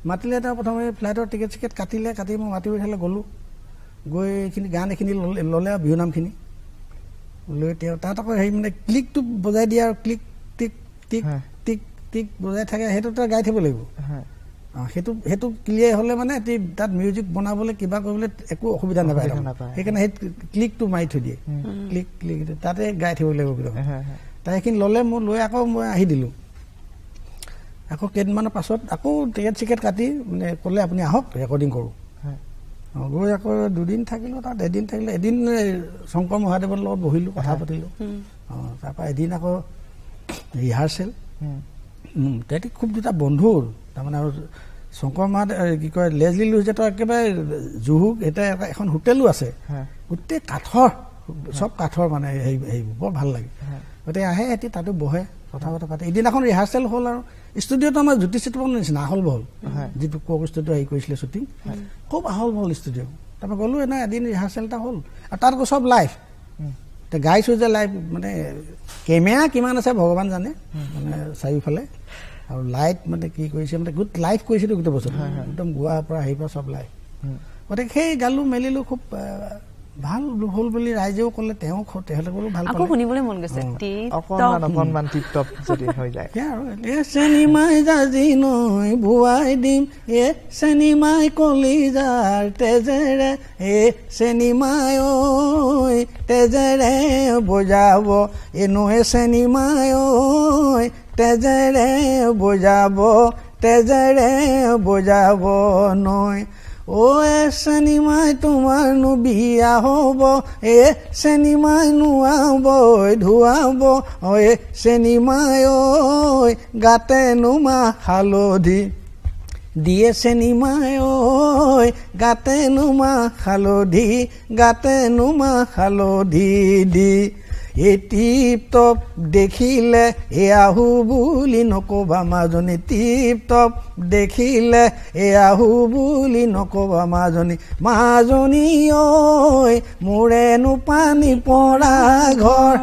মাতিলে। তেওঁ প্ৰথমে ফ্লাইটৰ টিকেট চিকেট কাটিলে, কাটি মই মাতি পঠিয়ালে, গ'লোঁ। গৈ এইখিনি গান এইখিনি ল'লে আৰু বিহু নামখিনি লৈ তেওঁ তাত আকৌ হেৰি মানে ক্লিকটো বজাই দিয়ে আৰু ক্লিক টিক টিক টিক টিক বজাই থাকে, সেইটো তই গাই থাকিব লাগিব। অঁ সেইটো ক্লিয়াৰ হ'লে মানে তাত মিউজিক বনাবলৈ কিবা কৰিবলৈ একো অসুবিধা নাপায়, সেইকাৰণে সেই ক্লিকটো মাৰি থৈ দিয়ে, ক্লিক ক্লিক তাতে গাই থাকিব লাগিব। তাই সেইখিনি ল'লে, মই লৈ আকৌ মই আহি দিলোঁ। আকৌ কেইদিনমানৰ পাছত আকৌ টিকেট চিকেট কাটি মানে ক'লে আপুনি আহক ৰেকৰ্ডিং কৰোঁ। গৈ আকৌ দুদিন থাকিলোঁ তাত, এদিন থাকিলোঁ, এদিন শংকৰ মহাদেৱৰ লগত বহিলোঁ, কথা পাতিলোঁ। অঁ তাৰপৰা এদিন আকৌ ৰিহাৰ্চেল। তেহেঁতি খুব দুটা বন্ধু তাৰমানে। আৰু শংকৰ মহাদেৱ কি কয় লেজলি লুইজেতৰ একেবাৰে জুহু এতিয়া এখন হোটেলো আছে, গোটেই কাঠৰ চব কাঠৰ মানে হেৰি বৰ ভাল লাগে। গতিকে আহে সিহঁতি তাতো বহে, কথা বতৰা পাতে। এদিনাখন ৰিহাৰ্চেল হ'ল আৰু ষ্টুডিঅ'টো আমাৰ জ্যোতি চিত্ৰবনৰ নিচিনা আহল বহল, যিটো কক ষ্টুডিঅ' হেৰি কৰিছিলে শ্বুটিং, খুব আহল বহল ষ্টুডিঅ'। তাৰপৰা গ'লোঁ এনে এদিন ৰিহাৰ্চেল এটা হ'ল আৰু তাত আকৌ চব লাইভ গাইছোঁ যে লাইভ, মানে কেমেৰা কিমান আছে ভগৱান জানে, মানে চাৰিওফালে আৰু লাইট মানে কি কৰিছে, মানে গোট লাইভ কৰিছিলোঁ গোটেই বছৰ, একদম গোৱাৰ পৰা হেৰি পৰা চব লাইভ। গতিকে সেই গালোঁ মেলিলোঁ, খুব ভাল হ'ল বুলি ৰাইজেও ক'লে, তেওঁ তেখেতসকলো ভাল পালে। শুনিবলৈ মন গৈছে অকণমান টিপ টপ যদি হৈ যায়। আৰু এ চেনিমাই জাজি নৈ বোৱাই দিম, এ চেনিমাই কলিজাৰ তেজেৰে, এ চেনিমাই ঐ তেজেৰে বজাব, এ নৈ চেনিমাই ঐ তেজেৰে বজাব, তেজেৰে বজাব নৈ। অ এ চেনিমাই তোমাৰনো বিয়া হ'ব, এ চেনিমাই নোৱাব ধুৱাব, অ এ চেনিমাই ঐ গাতে নোমা হালধি দিয়ে, চেনিমাই ঐ গাতে নোমা হালধি, গাতে নোমা হালধি দি। এই টিপ টপ দেখিলে এ আহু বুলি নকবা মাজনী, টিপ টপ দেখিলে এ আহু বুলি নকবা মাজনী, মাজনী ঐ মোৰেনো পানী পৰা ঘৰ,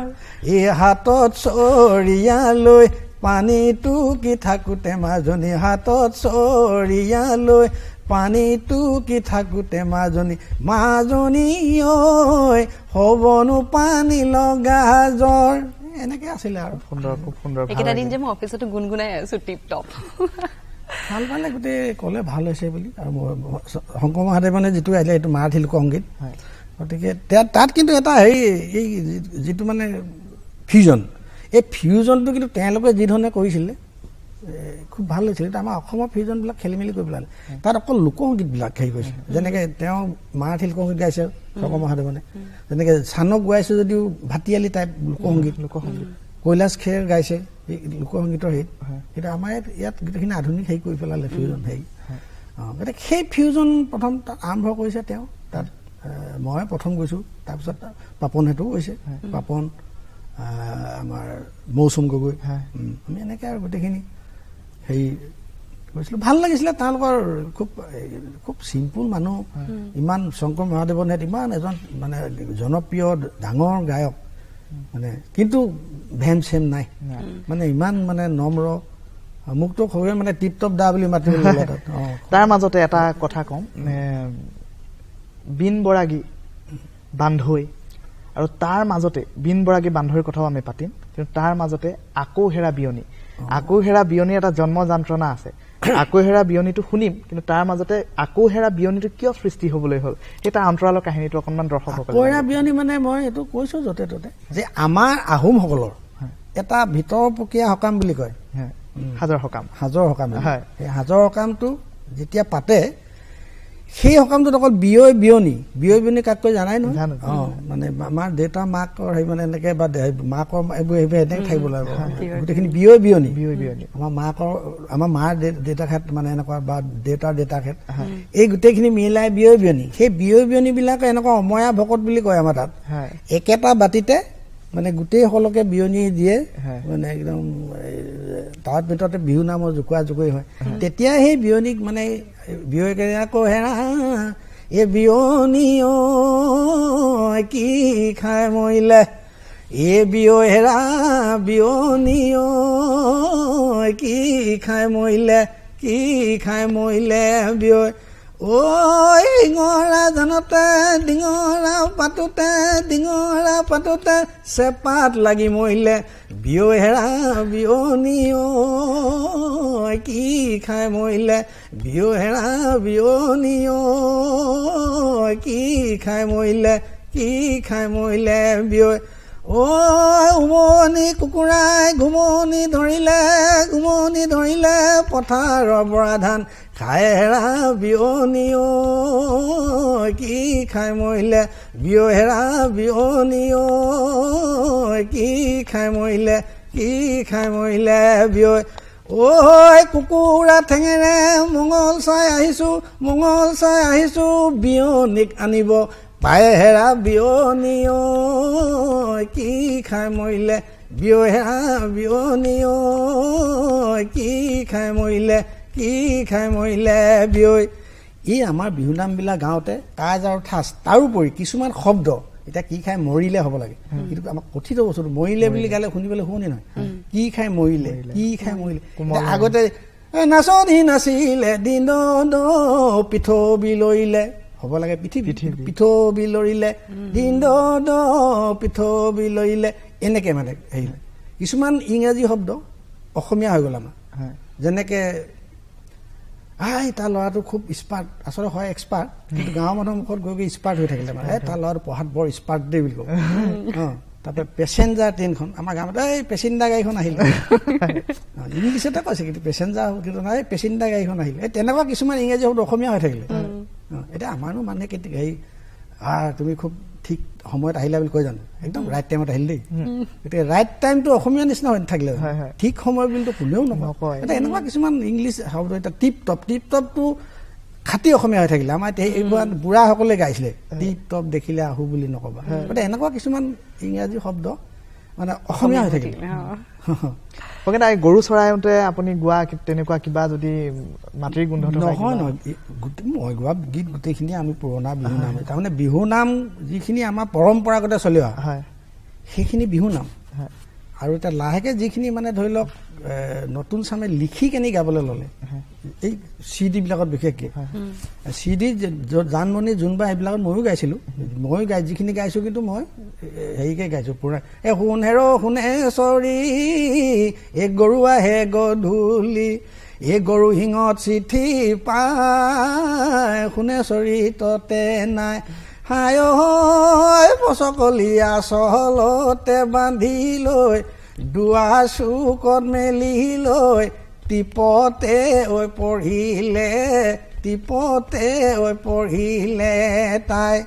এই হাতত চৰিয়া লৈ পানী টুকি থাকোঁতে মাজনী, হাতত চৰিয়া লৈ পানী টুকি থাকোঁতে মাজনী, মাজনী ঐ হ'বনো পানী লগা জ্বৰ। এনেকে আছিলে আৰু। সুন্দৰ, খুব সুন্দৰ। এইকেইটা দিন যে মই অফিচতো গুণগুণাই আছো টিপ টপ। ভাল পালে গোটেই ক'লে ভাল হৈছে বুলি। আৰু শংকৰ মহাদেৱনে যিটো আহিলে সেইটো মাৰাঠী লোকসংগীত, গতিকে তাত কিন্তু এটা হেৰি এই যিটো মানে ফিউজন, এই ফিউজনটো কিন্তু তেওঁলোকে যি ধৰণে কৰিছিলে খুব ভাল হৈছিলে। আমাৰ অসমৰ ফিউজনবিলাক খেলি মেলি কৰি পেলালে। তাত অকল লোকসংগীতবিলাক হেৰি কৰিছে, যেনেকৈ তেওঁ মাৰাঠী লোকসংগীত গাইছে শংকৰ মহাদেৱনে, যেনেকৈ চানক গাইছে যদিও ভাটিয়ালি টাইপ লোকসংগীত, লোকসংগীত কৈলাশ খেৰ গাইছে লোকসংগীতৰ হেৰিত। কিন্তু আমাৰ ইয়াত গোটেইখিনি আধুনিক হেৰি কৰি পেলালে ফিউজন হেৰি। গতিকে সেই ফিউজন প্ৰথম তাত আৰম্ভ কৰিছে তেওঁ, তাত মই প্ৰথম গৈছোঁ, তাৰপিছত পাপন হেঁতেও গৈছে, পাপন আমাৰ মৌচুম গগৈ, আমি এনেকৈ আৰু গোটেইখিনি হেৰি গৈছিলোঁ। ভাল লাগিছিলে তেওঁলোকৰ, খুব খুব চিম্পুল মানুহ, ইমান শংকৰ মহাদেৱন ইমান এজন মানে জনপ্ৰিয় ডাঙৰ গায়ক, মানে কিন্তু ভেম চেম নাই, মানে ইমান মানে নম্ৰ। মোকতো সৰুৱে মানে টিপ টপ দা বুলি মাতিব। তাৰ মাজতে এটা কথা কম, বিন বৰাগী বান্ধৈ, আৰু তাৰ মাজতে বিন বৰাগী বান্ধৈৰ কথাও আমি পাতিম, কিন্তু তাৰ মাজতে আকৌ হেৰা বিয়নী, আকৌ হেৰা বিয়নীৰ এটা জন্ম যন্ত্ৰণা আছে। আকৌ হেৰা বিয়নীটো শুনিম, কিন্তু তাৰ মাজতে আকৌ হেৰা বিয়নীটো কিয় সৃষ্টি হ'বলৈ হ'ল সেই তাৰ অন্তৰালৰ কাহিনীটো অকণমান দৰ্শকসকলে। আকৌ হেৰা বিয়নী মানে মই এইটো কৈছোঁ য'তে ত'তে যে আমাৰ আহোমসকলৰ এটা ভিতৰ প্ৰক্ৰিয়া সকাম বুলি কয়, হাজৰ সকাম, হাজৰ সকাম। সেই হাজৰ সকামটো যেতিয়া পাতে সেই সকামটোত অকল বিয়ৈ বিয়নী, বিয়ৈ বিয়নী কাক কৈ জানাই নহয়, মানে আমাৰ দেউতা মাকৰ হেৰি মানে এনেকে বা মাকৰ এইবোৰ সেইবোৰ এনেকে থাকিব লাগিব গোটেইখিনি বিয়ৈ বিয়নী, বিয়ৈ বিয়নী আমাৰ মাকৰ আমাৰ মাৰ দেউতাক হেত মানে এনেকুৱা বা দেউতাৰ দেউতাক হেত, এই গোটেইখিনি মিলাই বিয়ৈ বিয়নী। সেই বিয়ৈ বিয়নীবিলাকে এনেকুৱা অময়া ভকত বুলি কয় আমাৰ তাত, একেটা বাতিতে মানে গোটেইসকলকে বিয়নী দিয়ে, মানে একদম তাৰ ভিতৰতে বিহু নামৰ জোকোৱা জোকৰি হয়। তেতিয়া সেই বিয়নীক মানে বিয়ৈ আকৌ হেৰা এই বিয়নী ঐ কি খাই মৰিলে, এই বিয়ৈ হেৰা বিয়নী ঐ কি খাই মৰিলে, কি খাই মৰিলে বিয়ৈ, ঐ শিঙৰা জানতে ডিঙৰা পাতোতে, ডিঙৰা পাতোতে চেপাত লাগি মৰিলে, বিয়ৈ হেৰা বিয়নী ঐ কি খাই মৰিলে, বিয়ৈ হেৰা বিয়নী ঐ কি খাই মৰিলে, কি খাই মৰিলে বিয়ৈ। ঐ উমনি কুকুৰাই ঘুমনি ধৰিলে, ঘুমনি ধৰিলে পথাৰৰ বৰা ধান খাই হেৰা বিয়নী ঐ কি খাই মৰিলে, বিয়ৈ হেৰা বিয়নী ঐ কি খাই মৰিলে, কি খাই মৰিলে বিয়ৈ। ঐ কুকুৰা ঠেঙেৰে মঙল চাই আহিছোঁ, মঙল চাই আহিছোঁ বিয়নীক আনিব পায়ে হেৰা বিয়নী কি খাই মৰিলে, বিয় হেৰা বিয়নী কি খাই মৰিলে, কি খাই মৰিলে বিয়ৈ। এই আমাৰ বিহুনামবিলাক গাওঁতে কাজ আৰু ঠাচ, তাৰোপৰি কিছুমান শব্দ এতিয়া কি খাই মৰিলে হ'ব লাগে, কিন্তু আমাৰ কথিত বস্তুটো মৰিলে বুলি গালে শুনিবলৈ শুনি নহয়, কি খাই মৰিলে, কি খাই মৰিলে। আগতে নাচনী নাচিলে দিন পিঠবি লৰিলে হ'ব লাগে, পৃথিৱী পিঠবি লৰিলে দিন পিঠবি লৰিলে, এনেকে মানে হেৰি কিছুমান ইংৰাজী শব্দ অসমীয়া হৈ গ'ল আমাৰ। যেনেকে I তাৰ ল'ৰাটো খুব স্মাৰ্ট, আচলতে হয় এক্সপাৰ্ট, কিন্তু গাঁৱৰ মানুহৰ মুখত গৈ গৈ স্মাৰ্ট হৈ থাকিলে মানে এই তাৰ ল'ৰাটো পঢ়াত বৰ স্মাৰ্ট দেই বুলি ক'ব। অঁ, তাৰপৰা পেচেঞ্জাৰ ট্ৰেইনখন আমাৰ গাঁৱত এই পেচেঞ্জাৰ গাড়ীখন আহিলে, ইংলিছতে কৈছে কিন্তু পেচেঞ্জাৰ কিন্তু নাই, পেচেঞ্জাৰ গাড়ীখন আহিলে। এই তেনেকুৱা কিছুমান ইংৰাজী শব্দ অসমীয়া হৈ থাকিলে। এতিয়া আমাৰো মানুহে কেতিয়া হেৰি তুমি খুব ঠিক সময়ত আহিলা বুলি কৈ জানো, একদম ৰাইট টাইমত আহিল দেই। গতিকে ৰাইট টাইমটো অসমীয়া নিচিনা হৈ নাথাকিলে, ঠিক সময় বুলিতো কোনেও নকয়। এতিয়া এনেকুৱা কিছুমান ইংলিছ শব্দ, এতিয়া টিপ টপ, টিপ টপটো খাটি অসমীয়া হৈ থাকিলে। আমাৰ এতিয়া এইবোৰ বুঢ়াসকলে গাইছিলে টিপ টপ দেখিলে আহো বুলি নক'বা। গতিকে এনেকুৱা কিছুমান ইংৰাজী শব্দ মানে অসমীয়া হৈ থাকিলে। গৰু চৰাওঁতে আপুনি গোৱা তেনেকুৱা কিবা যদি মাটিৰ গোন্ধ? নহয় নহয়, মই গোৱা গীত গোটেইখিনি আমি পুৰণা বিহু নাম, তাৰমানে বিহু নাম যিখিনি আমাৰ পৰম্পৰাগত চলি অহা সেইখিনি বিহু নাম। আৰু এতিয়া লাহেকে যিখিনি মানে ধৰি লওক নতুন চামে লিখি কেনি গাবলৈ ল'লে এই চি ডিবিলাকত, বিশেষকৈ চি ডি জানমণি জোনবা সেইবিলাকত ময়ো গাইছিলোঁ, ময়ো গাই যিখিনি গাইছোঁ কিন্তু মই হেৰিকে গাইছোঁ পুৰা। এই সোণ হেৰ সোণে চৰি এই গৰু আহে গধূলি, এই গৰু শিঙত চিঠি পাই সোণে চৰি ততে নাই, হায় পচকলীয়া চহলতে বান্ধি লৈ দুৱা চুকত মেলি লৈ টিপতে ঐ পঢ়িলে, টিপতে ঐ পঢ়িলে তাই।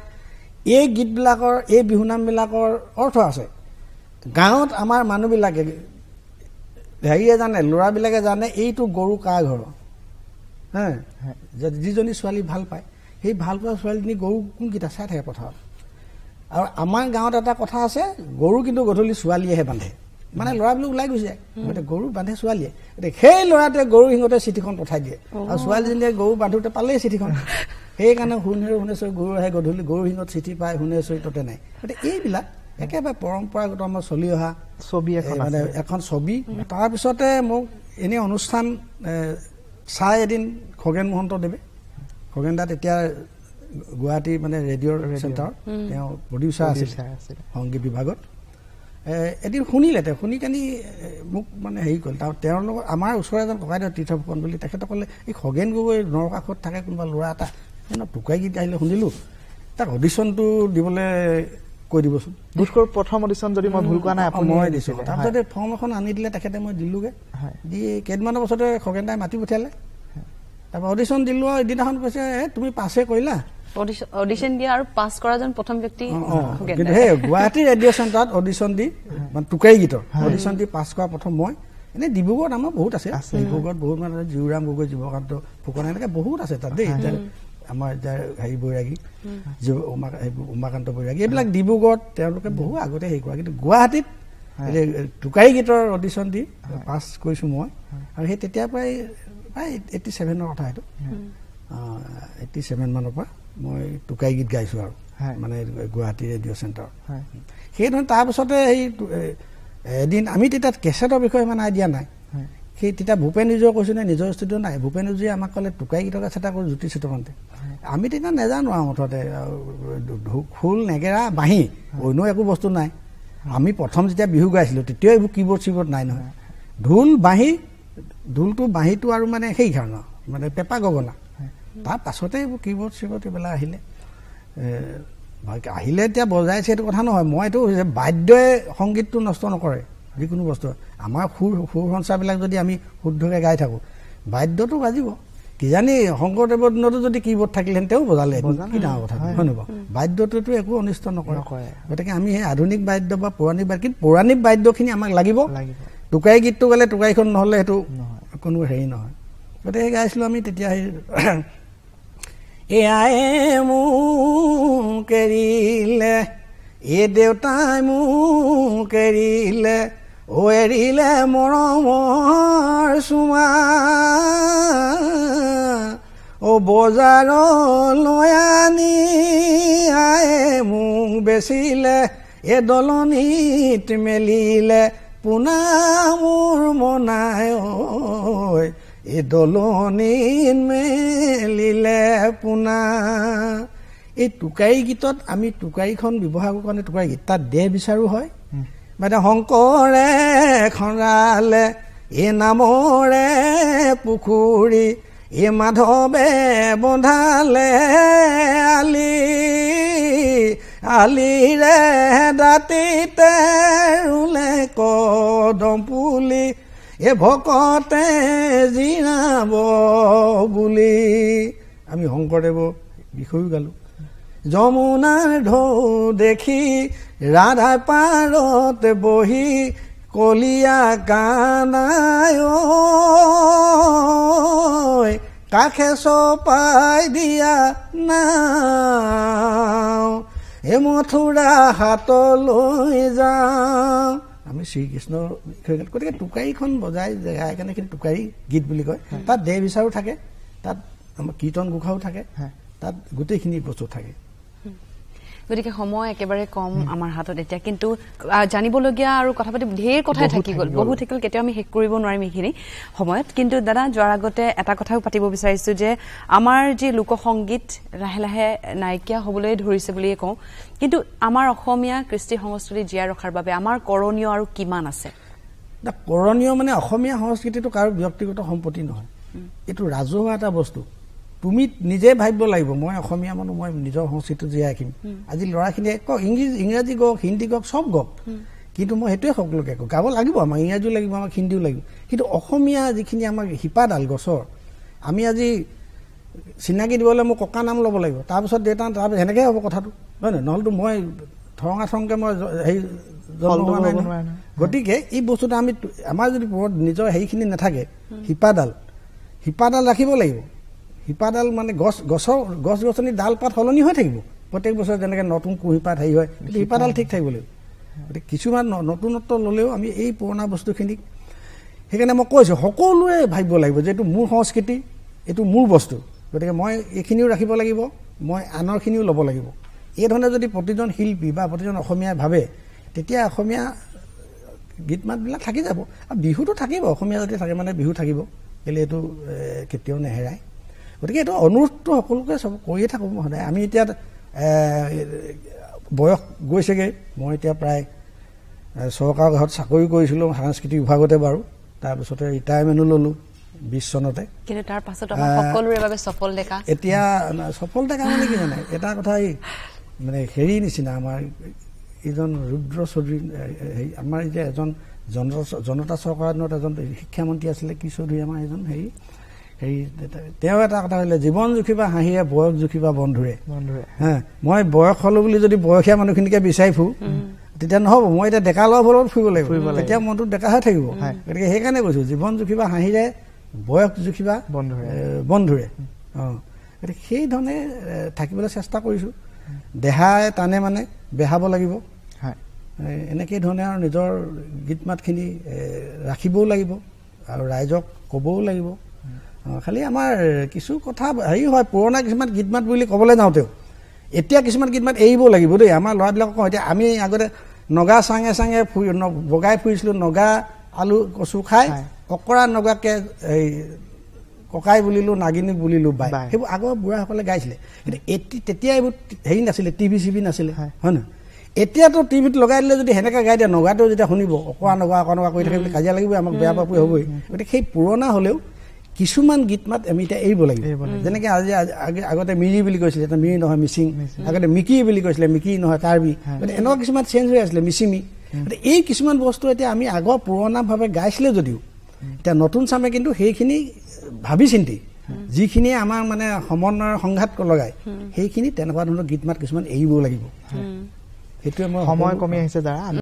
এই গীতবিলাকৰ, এই বিহুনামবিলাকৰ অৰ্থ আছে। গাঁৱত আমাৰ মানুহবিলাকে হেৰিয়ে জানে, ল'ৰাবিলাকে জানে এইটো গৰু কাৰ ঘৰৰ, হে যিজনী ছোৱালী ভাল পায় সেই ভাল পোৱা ছোৱালীজনী গৰু কোনকেইটা চাই থাকে পথাৰত। আৰু আমাৰ গাঁৱত এটা কথা আছে, গৰু কিন্তু গধূলি ছোৱালীয়েহে বান্ধে, মানে ল'ৰাবিলাক ওলাই গুচি যায়, গতিকে গৰু বান্ধে ছোৱালীয়ে। গতিকে সেই ল'ৰাটোৱে গৰু শিঙতে চিঠিখন পঠাই দিয়ে আৰু ছোৱালীজনীয়ে গৰু বান্ধোতে পালেই চিঠিখন। সেইকাৰণে সোণেৰে সোণেশ্বৰী গৰু আহে গধূলি, গৰু শিঙত চিঠি পায় সোণেশ্বৰী ততে নাই। গতিকে এইবিলাক একেবাৰে পৰম্পৰাগত আমাৰ চলি অহা ছবি এখন, মানে এখন ছবি। তাৰপিছতে মোক এনেই অনুষ্ঠান চাই এদিন খগেন মহন্ত দেৱে, খগেন দা তেতিয়া গুৱাহাটী মানে ৰেডিঅ'ৰ চেণ্টাৰত তেওঁ প্ৰডিউচাৰ আছিল সংগীত বিভাগত। এদিন শুনিলে তেওঁ, শুনি কানি মোক মানে হেৰি কৰিল। তেওঁৰ লগত আমাৰ ওচৰৰ এজন ককাইদেউ তীৰ্থ ফুকন বুলি, তেখেতে ক'লে এই খগেন গগৈ নৰকাষত থাকে কোনোবা ল'ৰা এটা, টোকাই গীত আহিলে শুনিলোঁ, তাক অডিশ্যনটো দিবলৈ কৈ দিবচোন। বোধকৰো প্ৰথম অডিশ্যন যদি মই ভুল কোৱা নাই মই দিছোঁ। তাৰপিছতে ফৰ্ম এখন আনি দিলে তেখেতে, মই দিলোঁগৈ। দি কেইদিনমানৰ পাছতে খগেন দাই মাতি পঠিয়ালে, তাৰপৰা অডিশ্যন দিলোঁ। আৰু এদিনাখন কৈছে এই তুমি পাছে কৰিলা। অডিশ্যন দিয়া আৰু পাছ কৰাজন প্ৰথম ব্যক্তি কিন্তু সেই গুৱাহাটী ৰেডিঅ' চেণ্টাৰত অডিশ্যন দি মানে টোকাৰী গীতৰ অডিশ্যন দি পাছ কৰা প্ৰথম মই। এনেই ডিব্ৰুগড়ত আমাৰ বহুত আছে, ডিব্ৰুগড়ত বহুত মানুহ, জীউৰাম গগৈ, জীৱকান্ত ফুকন, এনেকৈ বহুত আছে তাত দেই। আমাৰ এতিয়া হেৰি বৈৰাগী, উমাকান্ত বৈৰাগী, এইবিলাক ডিব্ৰুগড়ত তেওঁলোকে বহু আগতে হেৰি কৰা। কিন্তু গুৱাহাটীত টোকাৰী গীতৰ অডিশ্যন দি পাছ কৰিছোঁ মই। আৰু সেই তেতিয়াৰ পৰাই প্ৰায় 87ৰ কথা, সেইটো 87 মানৰ পৰা মই টোকাৰী গীত গাইছোঁ আৰু মানে গুৱাহাটী ৰেডিঅ' চেণ্টাৰত। সেইধৰণে তাৰপিছতে সেই এদিন আমি তেতিয়া কেছেটৰ বিষয়ে ইমান আইডিয়া নাই, সেই তেতিয়া ভূপেন হাজৰিকাই কৈছোঁ নে নিজৰ ষ্টুডিঅ' নাই, ভূপেন হাজৰিকাই আমাক ক'লে টোকাৰী গীতৰ কেছেট এটা কৰোঁ জ্যোতি চিত্ৰকান্তে। আমি তেতিয়া নেজানো আৰু মুঠতে খোল নেগেৰা বাঁহী অন্য একো বস্তু নাই। আমি প্ৰথম যেতিয়া বিহু গাইছিলোঁ তেতিয়াও এইবোৰ কীবৰ্ড চিবৰ্ড নাই নহয়, ঢোল বাঁহী, ঢোলটো বাঁহীটো আৰু মানে সেই ধৰণৰ মানে পেঁপা গগনা। তাৰ পাছতে এইবোৰ কীবৰ্ড চিবৰ্ড এইবিলাক আহিলে। আহিলে এতিয়া বজাইছে সেইটো কথা নহয়, মই এইটো বাদ্যই সংগীতটো নষ্ট নকৰে যিকোনো বস্তু। আমাৰ সুৰ সুৰ সঞ্চাৰবিলাক যদি আমি শুদ্ধকৈ গাই থাকোঁ বাদ্যটো বাজিব। কিজানি শংকৰদেৱৰ দিনতো যদি কীবৰ্ড থাকিলেহেঁতেন তেওঁ বজালে, কি ডাঙৰ কথা হয় নহয়? বাদ্যটোতো একো অনিষ্ট নকৰে। গতিকে আমি সেই আধুনিক বাদ্য বা পৌৰাণিক বাদ্য, কিন্তু পৌৰাণিক বাদ্যখিনি আমাক লাগিব। টোকাৰী গীতটো গালে টোকাৰীখন নহ'লে সেইটো কোনো হেৰি নহয়। গতিকে সেই গাইছিলোঁ আমি তেতিয়া। সেই এয়াই মোক এৰিলে, এ দেউতাই মোক এৰিলে, অ এৰিলে মৰমৰ চুমা, অ বজাৰলৈ আনি আয়ে মোক বেচিলে, এ দলনিত মেলিলে পোনা মোৰ মনাই ঐ, এই দলনিত মেলিলে পোনা। এই টোকাৰী গীতত আমি টোকাৰীখন ব্যৱহাৰ কৰোঁ কাৰণে টোকাৰী গীত, তাত দেহ বিচাৰো হয়, মানে শংকৰে খৰালে এই নামৰে পুখুৰী, এই মাধৱে বন্ধালে আলি, আলিৰে দাঁতিতে ৰুলে কদম পুলি, এ ভকতে জিৰাব বুলি। আমি শংকৰদেৱৰ বিষয়ো গালোঁ। যমুনাৰ ঢৌ দেখি ৰাধা পাৰত বহি কলীয়া কানাই ঐ, কাষে চপাই দিয়া নাও, হে মথুৰা হাতলৈ যাওঁ। আমি শ্ৰীকৃষ্ণৰ বিষয়ে। গতিকে টোকাৰীখন বজাই গাই কাৰণে কিন্তু টোকাৰী গীত বুলি কয়। তাত দেহ বিচাৰো থাকে, তাত আমাৰ কীৰ্তন ঘোষাও থাকে, তাত গোটেইখিনি বস্তু থাকে। গতিকে সময় একেবাৰে কম আমাৰ হাতত এতিয়া, কিন্তু জানিবলগীয়া আৰু কথা পাতি ঢেৰ কথাই থাকি গ'ল, বহুত থাকিল, কেতিয়াও আমি শেষ কৰিব নোৱাৰিম এইখিনি সময়ত। কিন্তু দাদা, যোৱাৰ আগতে এটা কথাও পাতিব বিচাৰিছোঁ যে আমাৰ যি লোকসংগীত লাহে লাহে নাইকিয়া হ'বলৈ ধৰিছে বুলিয়ে কওঁ, কিন্তু আমাৰ অসমীয়া কৃষ্টি সংস্কৃতি জীয়াই ৰখাৰ বাবে আমাৰ কৰণীয় আৰু কিমান আছে? কৰণীয় মানে অসমীয়া সংস্কৃতিটো কাৰো ব্যক্তিগত সম্পত্তি নহয়, এইটো ৰাজহুৱা এটা বস্তু। তুমি নিজে ভাবিব লাগিব, মই অসমীয়া মানুহ, মই নিজৰ সংস্কৃতিটো জীয়াই ৰাখিম। আজি ল'ৰাখিনিয়ে কওক, ইংৰাজী কওক, হিন্দী কওক, চব কওক, কিন্তু মই সেইটোৱে সকলোকে কওঁ, গাব লাগিব, আমাক ইংৰাজীও লাগিব, আমাক হিন্দীও লাগিব, কিন্তু অসমীয়া যিখিনি আমাৰ শিপাডাল গছৰ, আমি আজি চিনাকি দিবলৈ মোৰ ককা নাম ল'ব লাগিব, তাৰপিছত দেউতা, তাৰপিছত সেনেকৈ হ'ব কথাটো, হয় নহয়? নহ'লেতো মই থৰঙা থৰংকৈ মই হেৰি জন্ম হোৱা নাই নহয়। গতিকে এই বস্তুটো আমি আমাৰ যদি নিজৰ হেৰিখিনি নাথাকে, শিপাডাল ৰাখিব লাগিব। শিপাডাল মানে গছ গছৰ গছ গছনি ডাল পাত সলনি হৈ থাকিব প্ৰত্যেক বছৰে, যেনেকৈ নতুন কুঁহিপাত হেৰি হয়, কিন্তু শিপাডাল ঠিক থাকিব লাগিব। গতিকে কিছুমান নতুনত্ব ল'লেও আমি এই পুৰণা বস্তুখিনিক, সেইকাৰণে মই কৈছোঁ সকলোৱে ভাবিব লাগিব যে এইটো মোৰ সংস্কৃতি, এইটো মোৰ বস্তু, গতিকে মই এইখিনিও ৰাখিব লাগিব, মই আনৰখিনিও ল'ব লাগিব। এই ধৰণে যদি প্ৰতিজন শিল্পী বা প্ৰতিজন অসমীয়াই ভাবে, তেতিয়া অসমীয়া গীত মাতবিলাক থাকি যাব। আৰু বিহুটো থাকিব, অসমীয়া জাতি থাকে মানে বিহু থাকিব, কেলৈ এইটো কেতিয়াও নেহেৰায়। গতিকে এইটো অনুৰোধটো সকলোকে চব কৰিয়ে থাকোঁ মই সদায়। আমি এতিয়া বয়স গৈছেগৈ, মই এতিয়া প্ৰায় চৰকাৰৰ ঘৰত চাকৰি কৰিছিলোঁ সাংস্কৃতিক বিভাগতে বাৰু, তাৰপিছতে ৰিটায়াৰমেণ্টো ল'লোঁ 20 চনতে। কিন্তু তাৰ পাছত সকলোৰে বাবে সফল ডেকা, এতিয়া সফল ডেকা মানে কি জানে, এটা কথা এই মানে হেৰি নিচিনা আমাৰ এইজন ৰুদ্ৰ চৌধুৰী, আমাৰ এই যে এজন জনতা চৰকাৰৰ দিনত এজন শিক্ষামন্ত্ৰী আছিলে, কি চৌধুৰী আমাৰ এজন হেৰি হেৰি, তেওঁ এটা কথা ক'লে, জীৱন জুখিবা হাঁহিৰে, বয়স জুখিবা বন্ধুৰে। হা, মই বয়স হ'লো বুলি যদি বয়সীয়া মানুহখিনিকে বিচাৰি ফুৰোঁ তেতিয়া নহ'ব, মই এতিয়া ডেকা ল'ৰাবোৰৰ লগত ফুৰিব লাগিব, তেতিয়া মনটো ডেকা হৈ থাকিব। গতিকে সেইকাৰণে কৈছোঁ, জীৱন জুখিবা হাঁহিৰে, বয়স জুখিবা বন্ধুৰে। অঁ, গতিকে সেই ধৰণে থাকিবলৈ চেষ্টা কৰিছোঁ। দেহাই টানে মানে বেহাব লাগিব, এনেকেই ধৰণে আৰু নিজৰ গীত মাতখিনি ৰাখিবও লাগিব আৰু ৰাইজক ক'বও লাগিব। খালি আমাৰ কিছু কথা হেৰি হয়, পুৰণা কিছুমান গীত মাত বুলি ক'বলৈ যাওঁতেও এতিয়া কিছুমান গীত মাত এৰিব লাগিব দেই। আমাৰ ল'ৰাবিলাকক কওঁ, এতিয়া আমি আগতে নগা চাঙে চাঙে ফুৰি বগাই ফুৰিছিলোঁ, নগা আলু কচু খাই অকৰা নগাকে এই ককাই বুলিলোঁ, নাগিনী বুলিলোঁ বাই, সেইবোৰ আগৰ বুঢ়াসকলে গাইছিলে। কিন্তু তেতিয়া এইবোৰ হেৰি নাছিলে, টিভি চিভি নাছিলে, হয় নহয়? এতিয়াতো টিভিত লগাই দিলে যদি সেনেকৈ গাই দিয়ে, নগাটোৱে যেতিয়া শুনিব অকৰা নগা অকৰা নগা কৰি থাকে বুলি কাজিয়া লাগিবই, আমাক বেয়া পাপুৱে হ'বই। গতিকে সেই পুৰণা হ'লেও কিছুমান গীত মাত আমি এতিয়া এৰিব লাগিব। যেনেকৈ আজি আগতে মিৰি বুলি কৈছিলে, এতিয়া মিৰি নহয় মিচিং, আগতে মিকি বুলি কৈছিলে, মিকি নহয় কাৰ্বি, গতিকে এনেকুৱা কিছুমান চেঞ্জ হৈ আছিলে, মিচিমি। গতিকে এই কিছুমান বস্তু এতিয়া আমি আগৰ পুৰণাভাৱে গাইছিলে যদিও এতিয়া নতুন চামে কিন্তু সেইখিনি ভাবি চিন্তি যিখিনিয়ে আমাৰ মানে সমন্বয়ৰ সংঘাত লগায় সেইখিনি তেনেকুৱা ধৰণৰ গীত মাত কিছুমান এৰিব লাগিব। সেইটোৱে মই সময় কমি আহিছে দাদা।